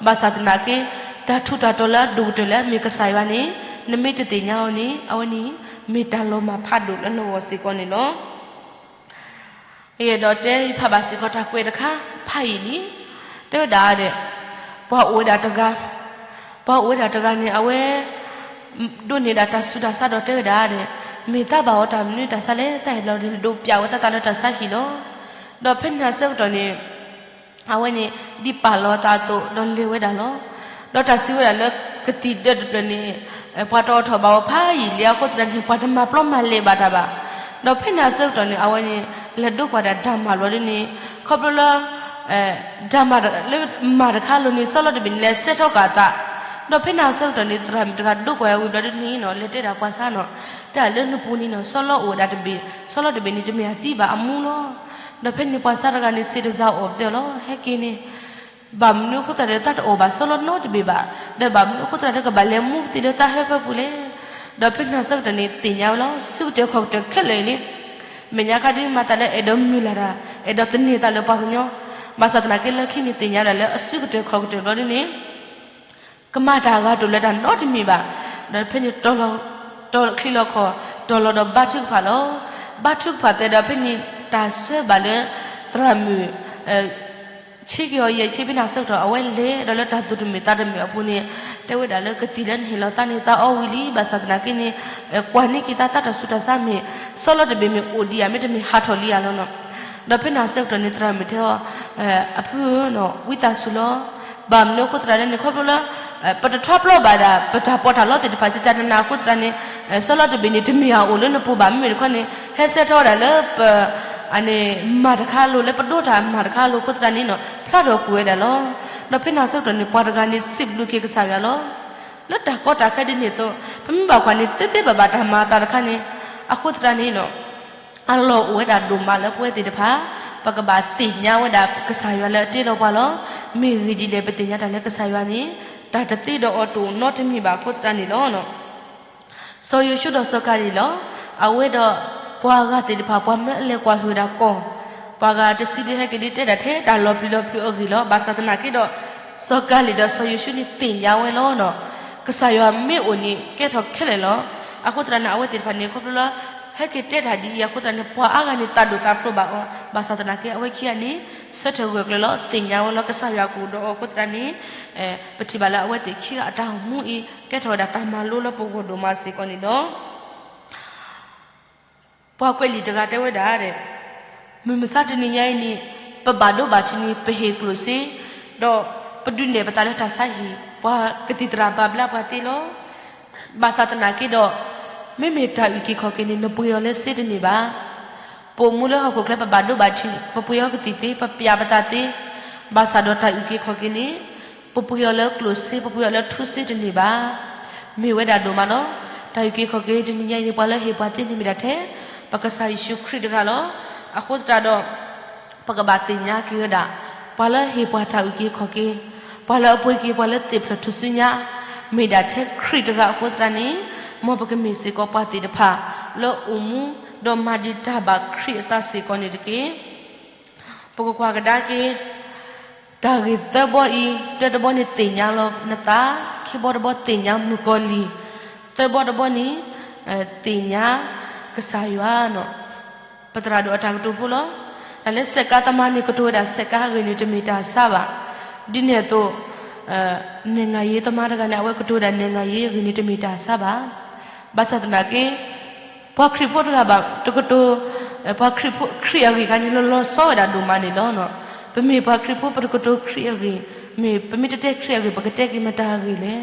ဘၣ်ဆၣ်သနာ်က့ တၢ်ထူးတၢ်တီၤလၢအဒိၣ်ကတၢၢ်လၢအမ့ၢ်ကစၢ်ယွၤန့ၣ် နမ့ၢ်တသ့ၣ်ညါအီၤန့ၣ် အဝဲန့ၣ် မ့ၢ်တၢ်လီၤမၢ်ဖးဒိၣ်လၢနဂီၢ်စ့ၢ်ကီးန့ၣ်လီၤ. ယအဲၣ်ဒိးတဲယဖးဘၣ်စ့ၢ်ကီးတၢ်ကွဲးတခါဖးအံၤလံ. တဲဝဲဒၣ်ဒီး ပှၤအိၣ်ဝဲဒၣ်တဂၤ, ပှၤအိၣ်ဝဲဒၣ်တဂၤန့ၣ် အဝဲ ဒိးန့ၢ်ဒၣ်တၢ်ဆူးတၢ်ဆါဒီးတဲဝဲဒၣ်ဒီး မ့ၢ်တၢ်ဘၣ်အီၤတၢ်မနုၤတၢ်ဆါလဲၣ် တၢ်ဟဲဘျီဒ်န့ၣ် ဒိးပျးဝဲတၢ်သးလၢတၢ်ဆါဟံၣ်လီၤ. ဒီးဖဲန့ၣ်အဆၢကတီၢ်န့ၣ် အဝဲန့ၣ် ဒ်ပာ်လီၤအသးအသိး ဒီးလဲၤဝဲဒၣ်လီၤ. ဒီးတၢ်စံးဝဲဒၣ်လၢကသံၣ်ဒၢတဖျၢၣ်န့ၣ် ပှၤတအိးထီၣ်ဘၣ်အီၤဖးယံာ်လံအဃိသတးန့ၣ် ပှၤတမၤပျီမၤလဲၤဘၣ်တၢ်ဘၣ်. ဒီးဖဲန့ၣ်အဆၢကတီၢ်န့ၣ် အဝဲန့ၣ် လဲၤဒိကွၢ်ဒၣ်တၢ်မၤဘျီဒ်န့ၣ် ခီဖျိလၢ တၢ်မၤလၢမၤတခါလိၤန့ၣ် စီၤလီတဘ့ၣ်န့ၣ် လဲၤဆဲးထီၣ်ကၢ်အသး, ဒီးဖဲန့ၣ်အဆၢကတီၢ်န့ၣ် သရၣ်မုၣ်တဂၤဒိကွၢ်ဝံၤဘျီဒ်န့ၣ်နီၤ လဲၤတဲဒၣ်ပှၤဆါနီၤ, တဲဒၣ်လၢနပူၤန့ၣ်နီၤ စီၤလီအိၣ်ဝဲဒၣ်တဘ့ၣ်, စီၤလီတဘ့ၣ်န့ၣ် တမ့ၢ်အသံဘၣ်အမူလီၤ. ဒီးဖဲန့ၣ်ပှၤဆါတဂၤန့ၣ် စံးတစၢ်အီၣ်ပသ့ၣ်အီၤလီၤ ဟဲက့ၤန့ၣ် ဘၣ်မနုၤအဃိသတးဒီး တၢ်တအီၣ်ဘၣ်စီၤလီနီတဘ့ၣ်ဘၣ်, ဒီးဘၣ်မနုၤအဃိသတးဒီး ကဘၣ်လဲၤမူပသံၣ်လၢတၢ်ဟၢဖၢပူၤလဲၣ်. ဒီးဖဲန့ၣ်အဆၢကတီၢ်န့ၣ် သ့ၣ်ညါဝဲလီၤ စုကတၢၢ်ခီၣ်ကတၢၢ်ခဲလၢာ်အံၤန့ၣ် မဲာ်ညါခါဒ်မၤသးလၢအဲၣ်ဒိးမုၢ်လၢ်တၢ်, အဲၣ်ဒိးသန့ၤသးလၢပှၤကညီ, ဘၣ်ဆၣ်သနာ်က့လၢခံန့ၣ်သ့ၣ်ညါဒၣ်လၢအစုကတၢၢ်ခီၣ်ကတၢၢ်ဘျီဒ်န့ၣ် ကမၤတၢ်အဂၤတအိၣ်လၢတၢ်နီတမံၤဘၣ်. ဒီးဖဲန့ၣ် တီၤလီၤ, တီၤချံလီၤခီၣ်, တီၤလီၤဒီးဘါထုကဖၣ်လီၤ. ဘါထုကဖၣ်သ့ဒီးဖဲန့ၣ် တၢ်ဆၢဘၣ်လၢ သရၣ်မုၣ် ဆ့က့ၤအီၤယဲၢ်ဆံဖဲန့ၣ်အဆၢကတီၢ် အဝဲလဲၤဒီးလၢတၢ်သူၣ်တမုာ်သးတမုာ်အပူၤန့ၣ် တဲဝဲဒၣ်လၢကသံၣ်လၢနဟ့ၣ်လီၤသးန့ၣ် သးအီဝံၤလံ ဘၣ်ဆၣ်သနာ်က့န့ၣ် ကွၢ်န့ၢ်က့ၤသးတၢ်ဆူးတၢ်ဆါမ့ၢ် စီၤလီတဘ့ၣ်မ့ၢ်အိၣ်ဒံးဧါ မ့တမ့ၢ်ဟးထီၣ်လံဧါလီၤနီၤ. ဒီးဖဲန့ၣ်အဆၢကတီၢ်န့ၣ် သရၣ်မုၣ်တဲအီၤ အဖုဧၢနီၤ ဝံသးစူၤလီၤ. ဘၣ်မနုၤအဃိသတးန့ၣ် ခီဖျိလၢ ပတထီၣ်ပျီဘၣ်ဒၣ် ပတၢ်ပီးတၢ်လီသ့ၣ်တဖၣ် ကကနးအဃိသတးန့ၣ် စီၤလီတဘ့ၣ်န့ၣ် တမ့ၢ်အအိၣ်လၢနပူၤဘၣ် မ့မ့ၢ်တခီန့ၣ် ဟဲဆဲးထီၣ်ဝဲဒၣ်လၢပ အန့ၣ် မၤတခါလိၤ လၢပဒိတၢ်မၤတခါလိၤအဃိသတးန့ၣ်နီၤ ဖျါထီၣ်ကွံာ်ဝဲဒၣ်လီၤ. ဒီးဖဲန့ၣ်အဆၢကတီၢ်န့ၣ် ပှၤတဂၤန့ၣ် စံးဘျုးက့ၤကစၢ်ယွၤလီၤ. လၢတၢ်ကီတၢ်ခဲဒ်န့ၣ်အသိး ပမ့ၢ်ဘၣ်ကွၢ်န့ၣ် သ့သ့ဘၣ်ဘၣ်တၢ်မၤအသးတခါန့ၣ် အဃိသတးန့ၣ်နီၤ အလီၢ်အိၣ်ဝဲဒၣ်ဒိၣ်မးလၢပဝဲသ့ၣ်တဖၣ် ပကဘၣ်သ့ၣ်ညါဝဲဒၣ်ကစၢ်ယွၤလၢအတ့လီၤပှၤလီၤ. မ့ၢ်ဂ့ၢ်ဒ်လဲၣ် ပသ့ၣ်ညါတၢ်လၢကစၢ်ယွၤန့ၣ် တၢ်တသ့ဒီးအီၤတအိၣ်နီတမံၤဘၣ်အဃိသတးန့ၣ်လီၤ. စီၤယိၤၡူဒီးစီၤကၤလံၣ်လီၤ. အဝဲဒီးပှၤဂၤသ့ၣ်တဖၣ် ပှၤမၢအလဲၤကွၢ်ဟုၣ်ဝဲဒၣ်ကီၢ်, ပှၤဂၤတဆံဒုဟဲက့ၤဒုးတဲဒၣ်ထဲတၢ်လီၤပျံၤလီၤဖုးအဂ့ၢ်လီၤ. ဘၣ်ဆၣ်သနာ်က့ဒီး စီၤကၤလံၣ်ဒီးစီၤယိၤၡူန့ၣ်သ့ၣ်ညါဝဲလီၤနီၤ, ကစၢ်ယွၤမ့ၢ်အိၣ်န့ၣ် ကဲထီၣ်ခဲလၢာ်လီၤ. အဃိသတးန့ၣ် အဝဲသ့ၣ်တဖၣ်န့ၣ် ခီဖျိလၢ ဟဲက့ၤတဲတၢ်ဒ်အံၤအဃိသတးန့ၣ် ပှၤအါဂၤန့ၣ်သးဒိၣ်သးဖျိးဘၣ်အီၤ, ဘၣ်ဆၣ်သနာ်က့ အဝဲခံဂၤန့ၣ် ဆၢထၢၣ်ဂၢၢ်ကျၢၤလီၤ သ့ၣ်ညါဝဲလီၤ ကစၢ်ယွၤကအိၣ်ဒီးအီၤအဃိသတးန့ၣ် ပထံၣ်ဘၣ်လၢအဝဲသ့ၣ်ခံဂၤအတၢ်အိၣ်မူအံၤ ကဲထီၣ်ဝဲဒၣ်တၢ်မၤလိလၢပဂီၢ်ဒိၣ်မးစ့ၢ်ကီးန့ၣ်လီၤ. ပှၤကွဲးလံာ်တဂၤတဲဝဲဒၣ်, မုၢ်မဆါတနံၤညါအံၤန့ၣ် ပဘၣ်ဒိဘၣ်ထံးန့ၣ် ပဟ့ၣ်ကျိၣ်စ့, ဒီးပဒုးနဲၣ်ပသးလၢတၢ်ဆါဟံၣ်, ပှၤကသံၣ်သရၣ်ဘၣ်ဘျါပှၤသ့လီၤ. ဘၣ်ဆၣ်သနာ်က့ဒီး မ့မ့ၢ်တၢ်အုၣ်က့ၤခီၣ်က့ၤန့ၣ် နပှ့ၤအီၤလၢစ့တန့ၢ်ဘၣ်. ပအိၣ်မူလၢဟီၣ်ခိၣ်ချၢပဘၣ်ဒိဘၣ်ထံး ပပှ့ၤအီၤကသံၣ်သ့ ပပျၢ်ပသးသ့, ဘၣ်ဆၣ်ဒီးတၢ်အုၣ်က့ၤခီၣ်က့ၤန့ၣ် ပပှ့ၤအီၤလၢကျိၣ်စ့ ပပှ့ၤအီၤလၢထူစ့တန့ၢ်ဘၣ်. မ့ၢ်ဝဲဒၣ်ဒိၣ်မးလီၤ. တၢ်အုၣ်က့ၤခီၣ်က့ၤတနံၤညါအံၤန့ၣ် ပှၤလၢဟ့ၣ်ပှၤသ့န့ၣ်မ့ၢ်ဒၣ်ထဲ ပကစၢ်ယ့ၣ်ၡူးခရံာ်တဂၤလီၤ. အဃိသတးဒီး ပကဘၣ်သ့ၣ်ညါက့ၤဝဲဒၣ် ပှၤလၢဟ့ၣ်ပှၤတၢ်အုၣ်က့ၤခီၣ်က့ၤ, ပှၤလၢအပှ့ၤက့ၤ ပှၤလၢသ့ၣ်ဖျၢၣ်ထူၣ်စုညါ မ့ၢ်ဒၣ်ထဲခရံာ်တဂၤအဃိသတးန့ၣ် မ်ပကမ့ၢ်စ့ၢ်ကီးပှၤသ့ၣ်တဖၣ် လၢအိၣ်မူ ဒီးမၤဒံးတၢ်ဘၣ်ခရံာ်အသးစ့ၢ်ကီးန့ၣ်တက့ၢ်. ပကကွၢ်ကဒါက့ၤ တၢ်ဂ့ၢ်သၢဘီအံၤ, တၢတဘီန့ၣ်သ့ၣ်ညါလီၤနသး, ခံဘီတဘီသ့ၣ်ညါမုၣ်ကီၤလံၢ်, သၢဘီတဘီန့ၣ် သ့ၣ်ညါကစၢ်ယွၤနီၤ. ပသရၣ်ဒိၣ်အတၢ်ကတိၤဖိလီၤ. တၢ်လၢစဲးကါသမားန့ၣ် ကတိၤဝဲဒၣ်စဲးကါအဂ့ၢ်န့ၣ် တမ့ၢ်တၢ်ဆါဘၣ်. ဒ်န့ၣ်အသိး နဲၣ်ငၤယ့သမားတဂၤန့ၣ် အဝဲကတိၤဝဲဒၣ်နဲၣ်ငၤယ့အဂ့ၢ်န့ၣ် တမ့ၢ်တၢ်ဆါဘၣ်. ဘၣ်ဆၣ်သနာ်က့ ပှၤခရံာ်ဖိတဂၤဘၣ်တကတိၤ ပှၤခရံာ်ဖိ ခရံာ်အဂ့ၢ်ခါန့ၣ် လီၤလီၤဆီဝဲဒၣ်ဒိၣ်မးန့ၣ်လီၤ. ပမ့ၢ်ပှၤခရံာ်ဖိ ပတကတိၤခရံာ်အဂ့ၢ်, မ့ၢ်ပမ့ၢ်တတဲခရံာ်အဂ့ၢ် ပကတဲက့ၤမတၤအဂ့ၢ်လဲၣ်.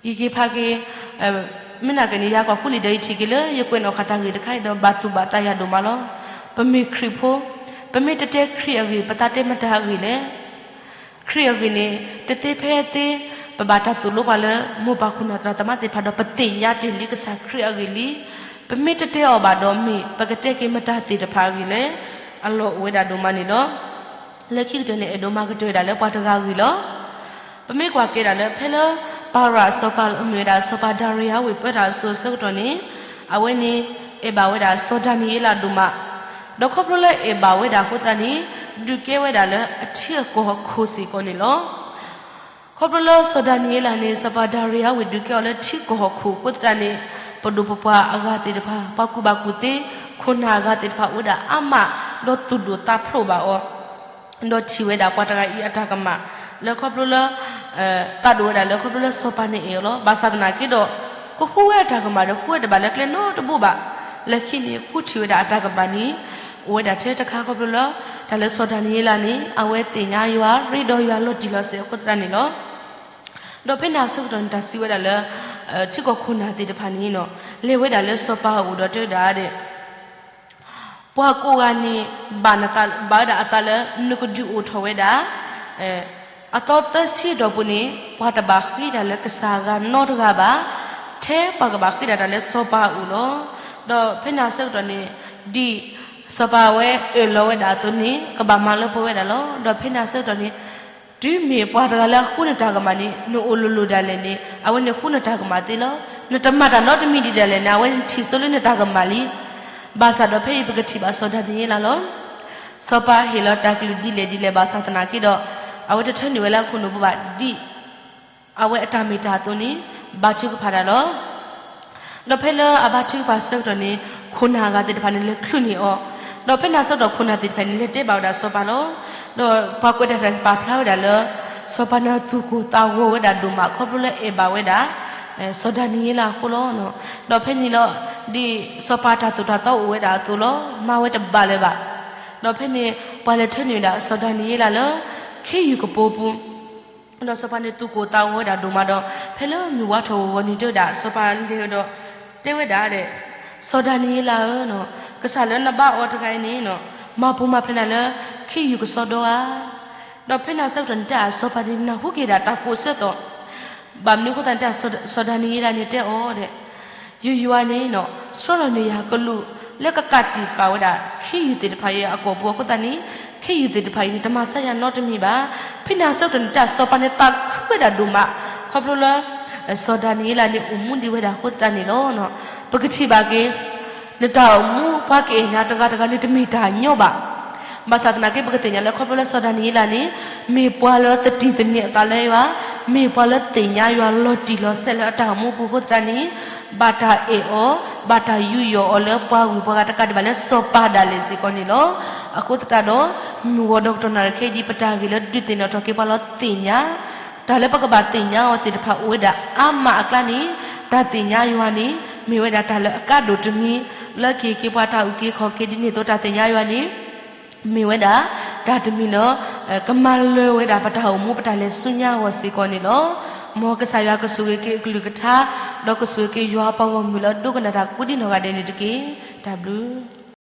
ယက့ၤဖးက့ၤ မ့ၢ်နာ်က့န့ၣ် ယၤကွၢ်ဃုလံာ်ဒီးယထံၣ်က့ၤလၢ ယကွဲးနီၣ်ဃာ်တၢ်ဂ့ၢ်တခါအံၤဒီး ဘၣ်သူၣ်ဘၣ်သးယၤဒိၣ်မးလီၤ. ပမ့ၢ်ခရံာ်ဖိ, ပမ့ၢ်တတဲခရံာ်အဂ့ၢ် ပသးတဲမတၤအဂ့ၢ်လဲၣ်. ခရံာ်အဂ့ၢ်န့ၣ် တသ့ဖဲသ့ ပဘၣ်တၢ်သိၣ်လိပှၤလၢ မိၢ်ပၢ်ခိၣ်နၢ်သရၣ်သမါသ့ၣ်တဖၣ်ဒီး ပသ့ၣ်ညါတ့ၢ်လံကစၢ်ခရံာ်အဂ့ၢ်လံ. ပမ့ၢ်တတဲအီၤဘၣ်ဒီးမ့ၢ် ပကတဲက့ၤမတၤသ့ၣ်တဖၣ်အဂ့ၢ်လဲၣ်. အလီၢ်အိၣ်ဝဲဒၣ်ဒိၣ်မးန့ၣ်လီၤ. လၢခံကတၢၢ်န့ၣ် အဲၣ်ဒိးမၤကတၢၢ်ဝဲဒၣ်လၢပှၤတဂၤအဂ့ၢ်လီၤ. ပမ့ၢ်ကွၢ်က့ၤဒၣ်လၢ ဖဲလၢပၤရၣ်အစီၤပၤလၢအမ့ၢ်ဝဲဒၣ် စီၤပၤဒၤရံယၤဝ့ၢ်ပၢတၢ်အစိၤအဆၢကတီၢ်န့ၣ် အဝဲန့ၣ် အဲၣ်ဘၣ်ဝဲဒၣ်စီၤဒၤနံးယ့လးဒိၣ်မး, ဒီးခီဖျိလၢအဲၣ်ဘၣ်ဝဲဒၣ်အဃိသတးန့ၣ် ဒုးကဲဝဲဒၣ်လၢအထံအကီၢ်အခိၣ်စ့ၢ်ကီးန့ၣ်လီၤ. ခီဖျိလၢစီၤဒၤနံးယ့လးန့ၣ် စီၤပၤဒၤရံယၤဝ့ၢ်ဒုးကဲအီၤလၢထံကီၢ်ဟီၣ်ခိၣ်အဃိသတးန့ၣ် ပဒိၣ်ပပှၢ်အဂၤသ့ၣ်တဖၣ် ပှၤကူၣ်ဘၣ်ကူၣ်သ့ ခိၣ်နၢ်အဂၤသ့ၣ်တဖၣ်အိၣ်ဝဲဒၣ်အါမး ဒီးသူၣ်ဒိၣ်သးဖျိးဘၣ်အီၤ, ဒီးထံၣ်ဝဲဒၣ်ပှၤတဂၤအံၤအတၢ်ကမၣ် လၢခီဖျိလၢ သးဒိၣ်ဝဲဒၣ်လၢခီဖျိလၢစီၤပၤန့ၣ်အဲၣ်အီၤလီၤ. ဘၣ်ဆၣ်သနာ်က့ဒီး ဃုဃုဝဲအတၢ်ကမၣ်ဒီး ဃုဝဲတဘၣ်လၢကျဲနီတဘိဘၣ်. လၢခံန့ၣ် ဃုထံၣ်ဝဲဒၣ်အတၢ်ကမၣ်န့ၣ် အိၣ်ဝဲဒၣ်ထဲတခါခီဖျိလၢ တၢ်လၢစီၤဒၤနံးယ့လးန့ၣ် အဝဲသ့ၣ်ညါယွၤ ရ့ဒီးယွၤလီၤတံၢ်လီၤဆဲးအဃိသတးန့ၣ်လီၤ. ဒီးဖဲန့ၣ်အဆၢကတီၢ်န့ၣ် တၢ်စံးဝဲဒၣ်လၢ ထံကီၢ်ခိၣ်နၢ်သ့ၣ်တဖၣ်န့ၣ် လဲၤဝဲဒၣ်လၢစီၤပၤအအိၣ်ဒီးတဲဝဲဒၣ်ဒဲး ပှၤကိးဂၤန့ၣ် ဘၣ်နသး ဘၣ်ဝဲဒၣ်အသးလၢ နကဒုးအိၣ်ထီၣ်ဝဲဒၣ် အသီသၢဆံအတီၢ်ပူၤန့ၣ် ပှၤတဘၣ်ဃ့တၢ်လၢကစၢ်အဂၤနီတဂၤဘၣ်, ထဲပှၤကဘၣ်ဃ့ဒၣ်တၢ်လၢစီၤပၤအအိၣ်လီၤ. ဒီးဖဲန့ၣ်အဆၢကတီၢ်န့ၣ် ဒ်စီၤပၤအဝဲအၢၣ်လီၤဝဲဒၣ်အသိးန့ၣ် ကဘၣ်မၤလၢပှဲၤဝဲဒၣ်လီၤ. ဒီးဖဲန့ၣ်အဆၢကတီၢ်န့ၣ် တုၤမ့ၢ်ပှၤတဂၤလၢအဃုနတၢ်ကမၣ်န့ၣ် နအိၣ်လိၤလိၤဒၣ်လဲာ်န့ၣ် အဝဲန့ၣ်ဃုနတၢ်ကမၣ်သ့လီၤ. နတမၤတၢ်နီတမံၤဒံးဒၣ်လဲာ်န့ၣ် အဝဲန့ၣ်ထံၣ်ဆိလၢနတၢ်ကမၣ်လံ. ဘၣ်ဆၣ်ဒီးဖဲအံၤပကထံၣ်ဘၣ်စီၤဒၤနံးယ့လးလီၤ. စီၤပၤဟ့ၣ်လီၤတၢ်ကလုၢ်ဒ်လဲၣ်ဒ်လဲၣ်ဘၣ်ဆၣ်သနာ်က့ဒီး အဝဲတထၢနုာ်ဝဲလၢအခိၣ်နူာ်ပူၤဘၣ် ဒ်အဝဲအတၢ်မ့ၢ်တၢ်အသိးန့ၣ် ဘါထုကဖၣ်တၢ်လီၤ. ဒီးဖဲလၢအဘါထုကဖၣ်အဆၢကတီၢ်န့ၣ် ခိၣ်နၢ်အဂၤသ့ၣ်တဖၣ်န့ၣ် လဲၤချုးန့ၢ်အီၤ, ဒီးဖဲန့ၣ်အဆၢကတီၢ်ခိၣ်နၢ်သ့ၣ်တဖၣ်န့ၣ် လဲၤတဲဘၣ်ဝဲဒၣ်စီၤပၤလီၤ. ဒီးပှၤကွဲးတၢ်တဖၣ်န့ၣ်ပာ်ဖျါဝဲဒၣ်လၢ စီၤပၤန့ၣ်သူၣ်ကိၢ်သးဂီၤဝဲဒၣ်ဒိၣ်မး ခီဖျိလၢအဲၣ်ဘၣ်ဝဲဒၣ် စီၤဒၤနံးယ့လးအဃိလီၤ. ဒီးဖဲန့ၣ်လီၤ ဒ်စီၤပၤတၢ်သိၣ်တၢ်သီအိၣ်ဝဲဒၣ်အသိးလီၤ. မၤဝဲတဘၣ်လၢၤဘၣ်. ဒီးဖဲန့ၣ် ပှၤလဲၤထၢနုာ်ဝဲဒၣ်စီၤဒၤနံးယ့လးလၢ ခ့ယုၢ်ကပိာ်ပူၤ ဒီးစီၤပၤန့ၣ်သူၣ်ကိၢ်သးဂီၤဝဲဒၣ်ဒိၣ်မးဒီး ဖဲလၢမုၢ်ဝါထီၣ်ဂီၤဂီၤန့ၣ်တဲဝဲဒၣ် စီၤပၤလဲၤဒီး တဲဝဲဒၣ်ဒဲး စီၤဒၤနံးယ့လးဧၢ, ကစၢ်လၢနဘါအီၤတဂၤအံၤန့ၣ် မၤပူၤမၤဖျဲးနၤလၢ ခ့ယုၢ်ကစီဒီဧါ. ဒီးဖဲန့ၣ်အဆၢကတီၢ်န့ၣ် တၢ်စီၤပၤန့ၣ်နၢ်ဟူက့ၤဒၣ်တၢ်ကိးဆၢသီး, ဘၣ်မနုၤအဃိသတးန့ၣ် တၢ်စီၤဒၤနံးယ့လးန့ၣ်တဲအီၤဒဲး ယယွၤန့ၣ် ဆှၢလီၤန့ၢ်ယၤကလူးလၢကကးတံာ်ဃာ်ဝဲဒၣ် ခ့ယုၢ်သ့ၣ်တဖၣ်အံၤအကီၢ်ပူၤအဃိသတးန့ၣ် ခ့ယုၢ်သ့ၣ်တဖၣ်အံၤန့ၣ် တမၤဆါယၤနီတမံၤဘၣ်. ဖဲန့ၣ်အဆၢကတီၢ်န့ၣ် တၢ်စီၤပၤန့ၣ်သးခုဝဲဒၣ်ဒိၣ်မး ခီဖျိလၢ စီၤဒၤနံးယ့လးန့ၣ် အိၣ်မူဒံးဝဲဒၣ်အဃိသတးန့ၣ်လီၤ. ပကထံၣ်ဘၣ်က့ၤ နတၢ်အိၣ်မူပှၤကအဲၣ်နၤတဂၤတဂၤန့ၣ် တမ့ၢ်တၢ်ညီဘၣ်. ဘၣ်ဆၣ်သနာ်က့ ပကသ့ၣ်ညါလၢခီဖျိလၢစီၤဒၤနံးယ့လးန့ၣ် မ့ၢ်ပှၤလၢသတံၢ်သန့ၤအသးလၢယွၤ, မ့ၢ်ပှၤလၢသ့ၣ်ညါယွၤလီၤတံၢ်လီၤဆဲးလၢအတၢ်အိၣ်မူပူၤအဃိသတးန့ၣ် ဘၣ်တၢ်အဲၣ်အီၤ, ဘၣ်တၢ်ယူးယီၣ်အီၤလၢပှၤဂုၤပှၤဂၤတကးဒံးဘၣ်လၢစီၤပၤဒၣ်လဲာ်စ့ၢ်ကီးန့ၣ်လီၤ. အဃိသတးဒီး မုၢ်ဂီၤဒီးကတီၢ်နၣ်ရံၣ်ခဲအံၤဒ် ပတၢ်ဂ့ၢ်လၢဒုးသ့ၣ်နီၣ်ထီၣ်က့ၤပှၤလီၤသ့ၣ်ညါ တၢ်လၢပကဘၣ်သ့ၣ်ညါအီၤသ့ၣ်တဖၣ်အိၣ်ဝဲဒၣ်အါမးအကျါန့ၣ် တၢ်သ့ၣ်ညါယွၤန့ၣ် မ့ၢ်ဝဲဒၣ်တၢ်လၢအကါဒိၣ်တမံၤ လၢကဟ့ၣ်က့ၤပှၤတၢ်အုၣ်က့ၤခီၣ်က့ၤ ဒ်န့ၣ်အသိးတၢ်သ့ၣ်ညါယွၤန့ၣ် မ့ၢ်ဝဲဒၣ် တၢ်တမံၤလၢ ကမၤလၢၤဝဲဒၣ်ပတၢ်အိၣ်မူပတၢ်လဲၤဆူညါအဂီၢ်စ့ၢ်ကီးန့ၣ်လီၤ. မ်ကစၢ်ယွၤကဆိၣ်ဂ့ၤက့ၤအကလုၢ်ကထါ ဒီးကဆိၣ်ဂ့ၤက့ၤယွၤအပှၤဂီၢ်မုၢ်လၢအဒိကနၣ်တၢ်ကိးဒံနီၢ်ဂၤဒဲးန့ၣ်တက့ၢ်. တၢ်ဘျုး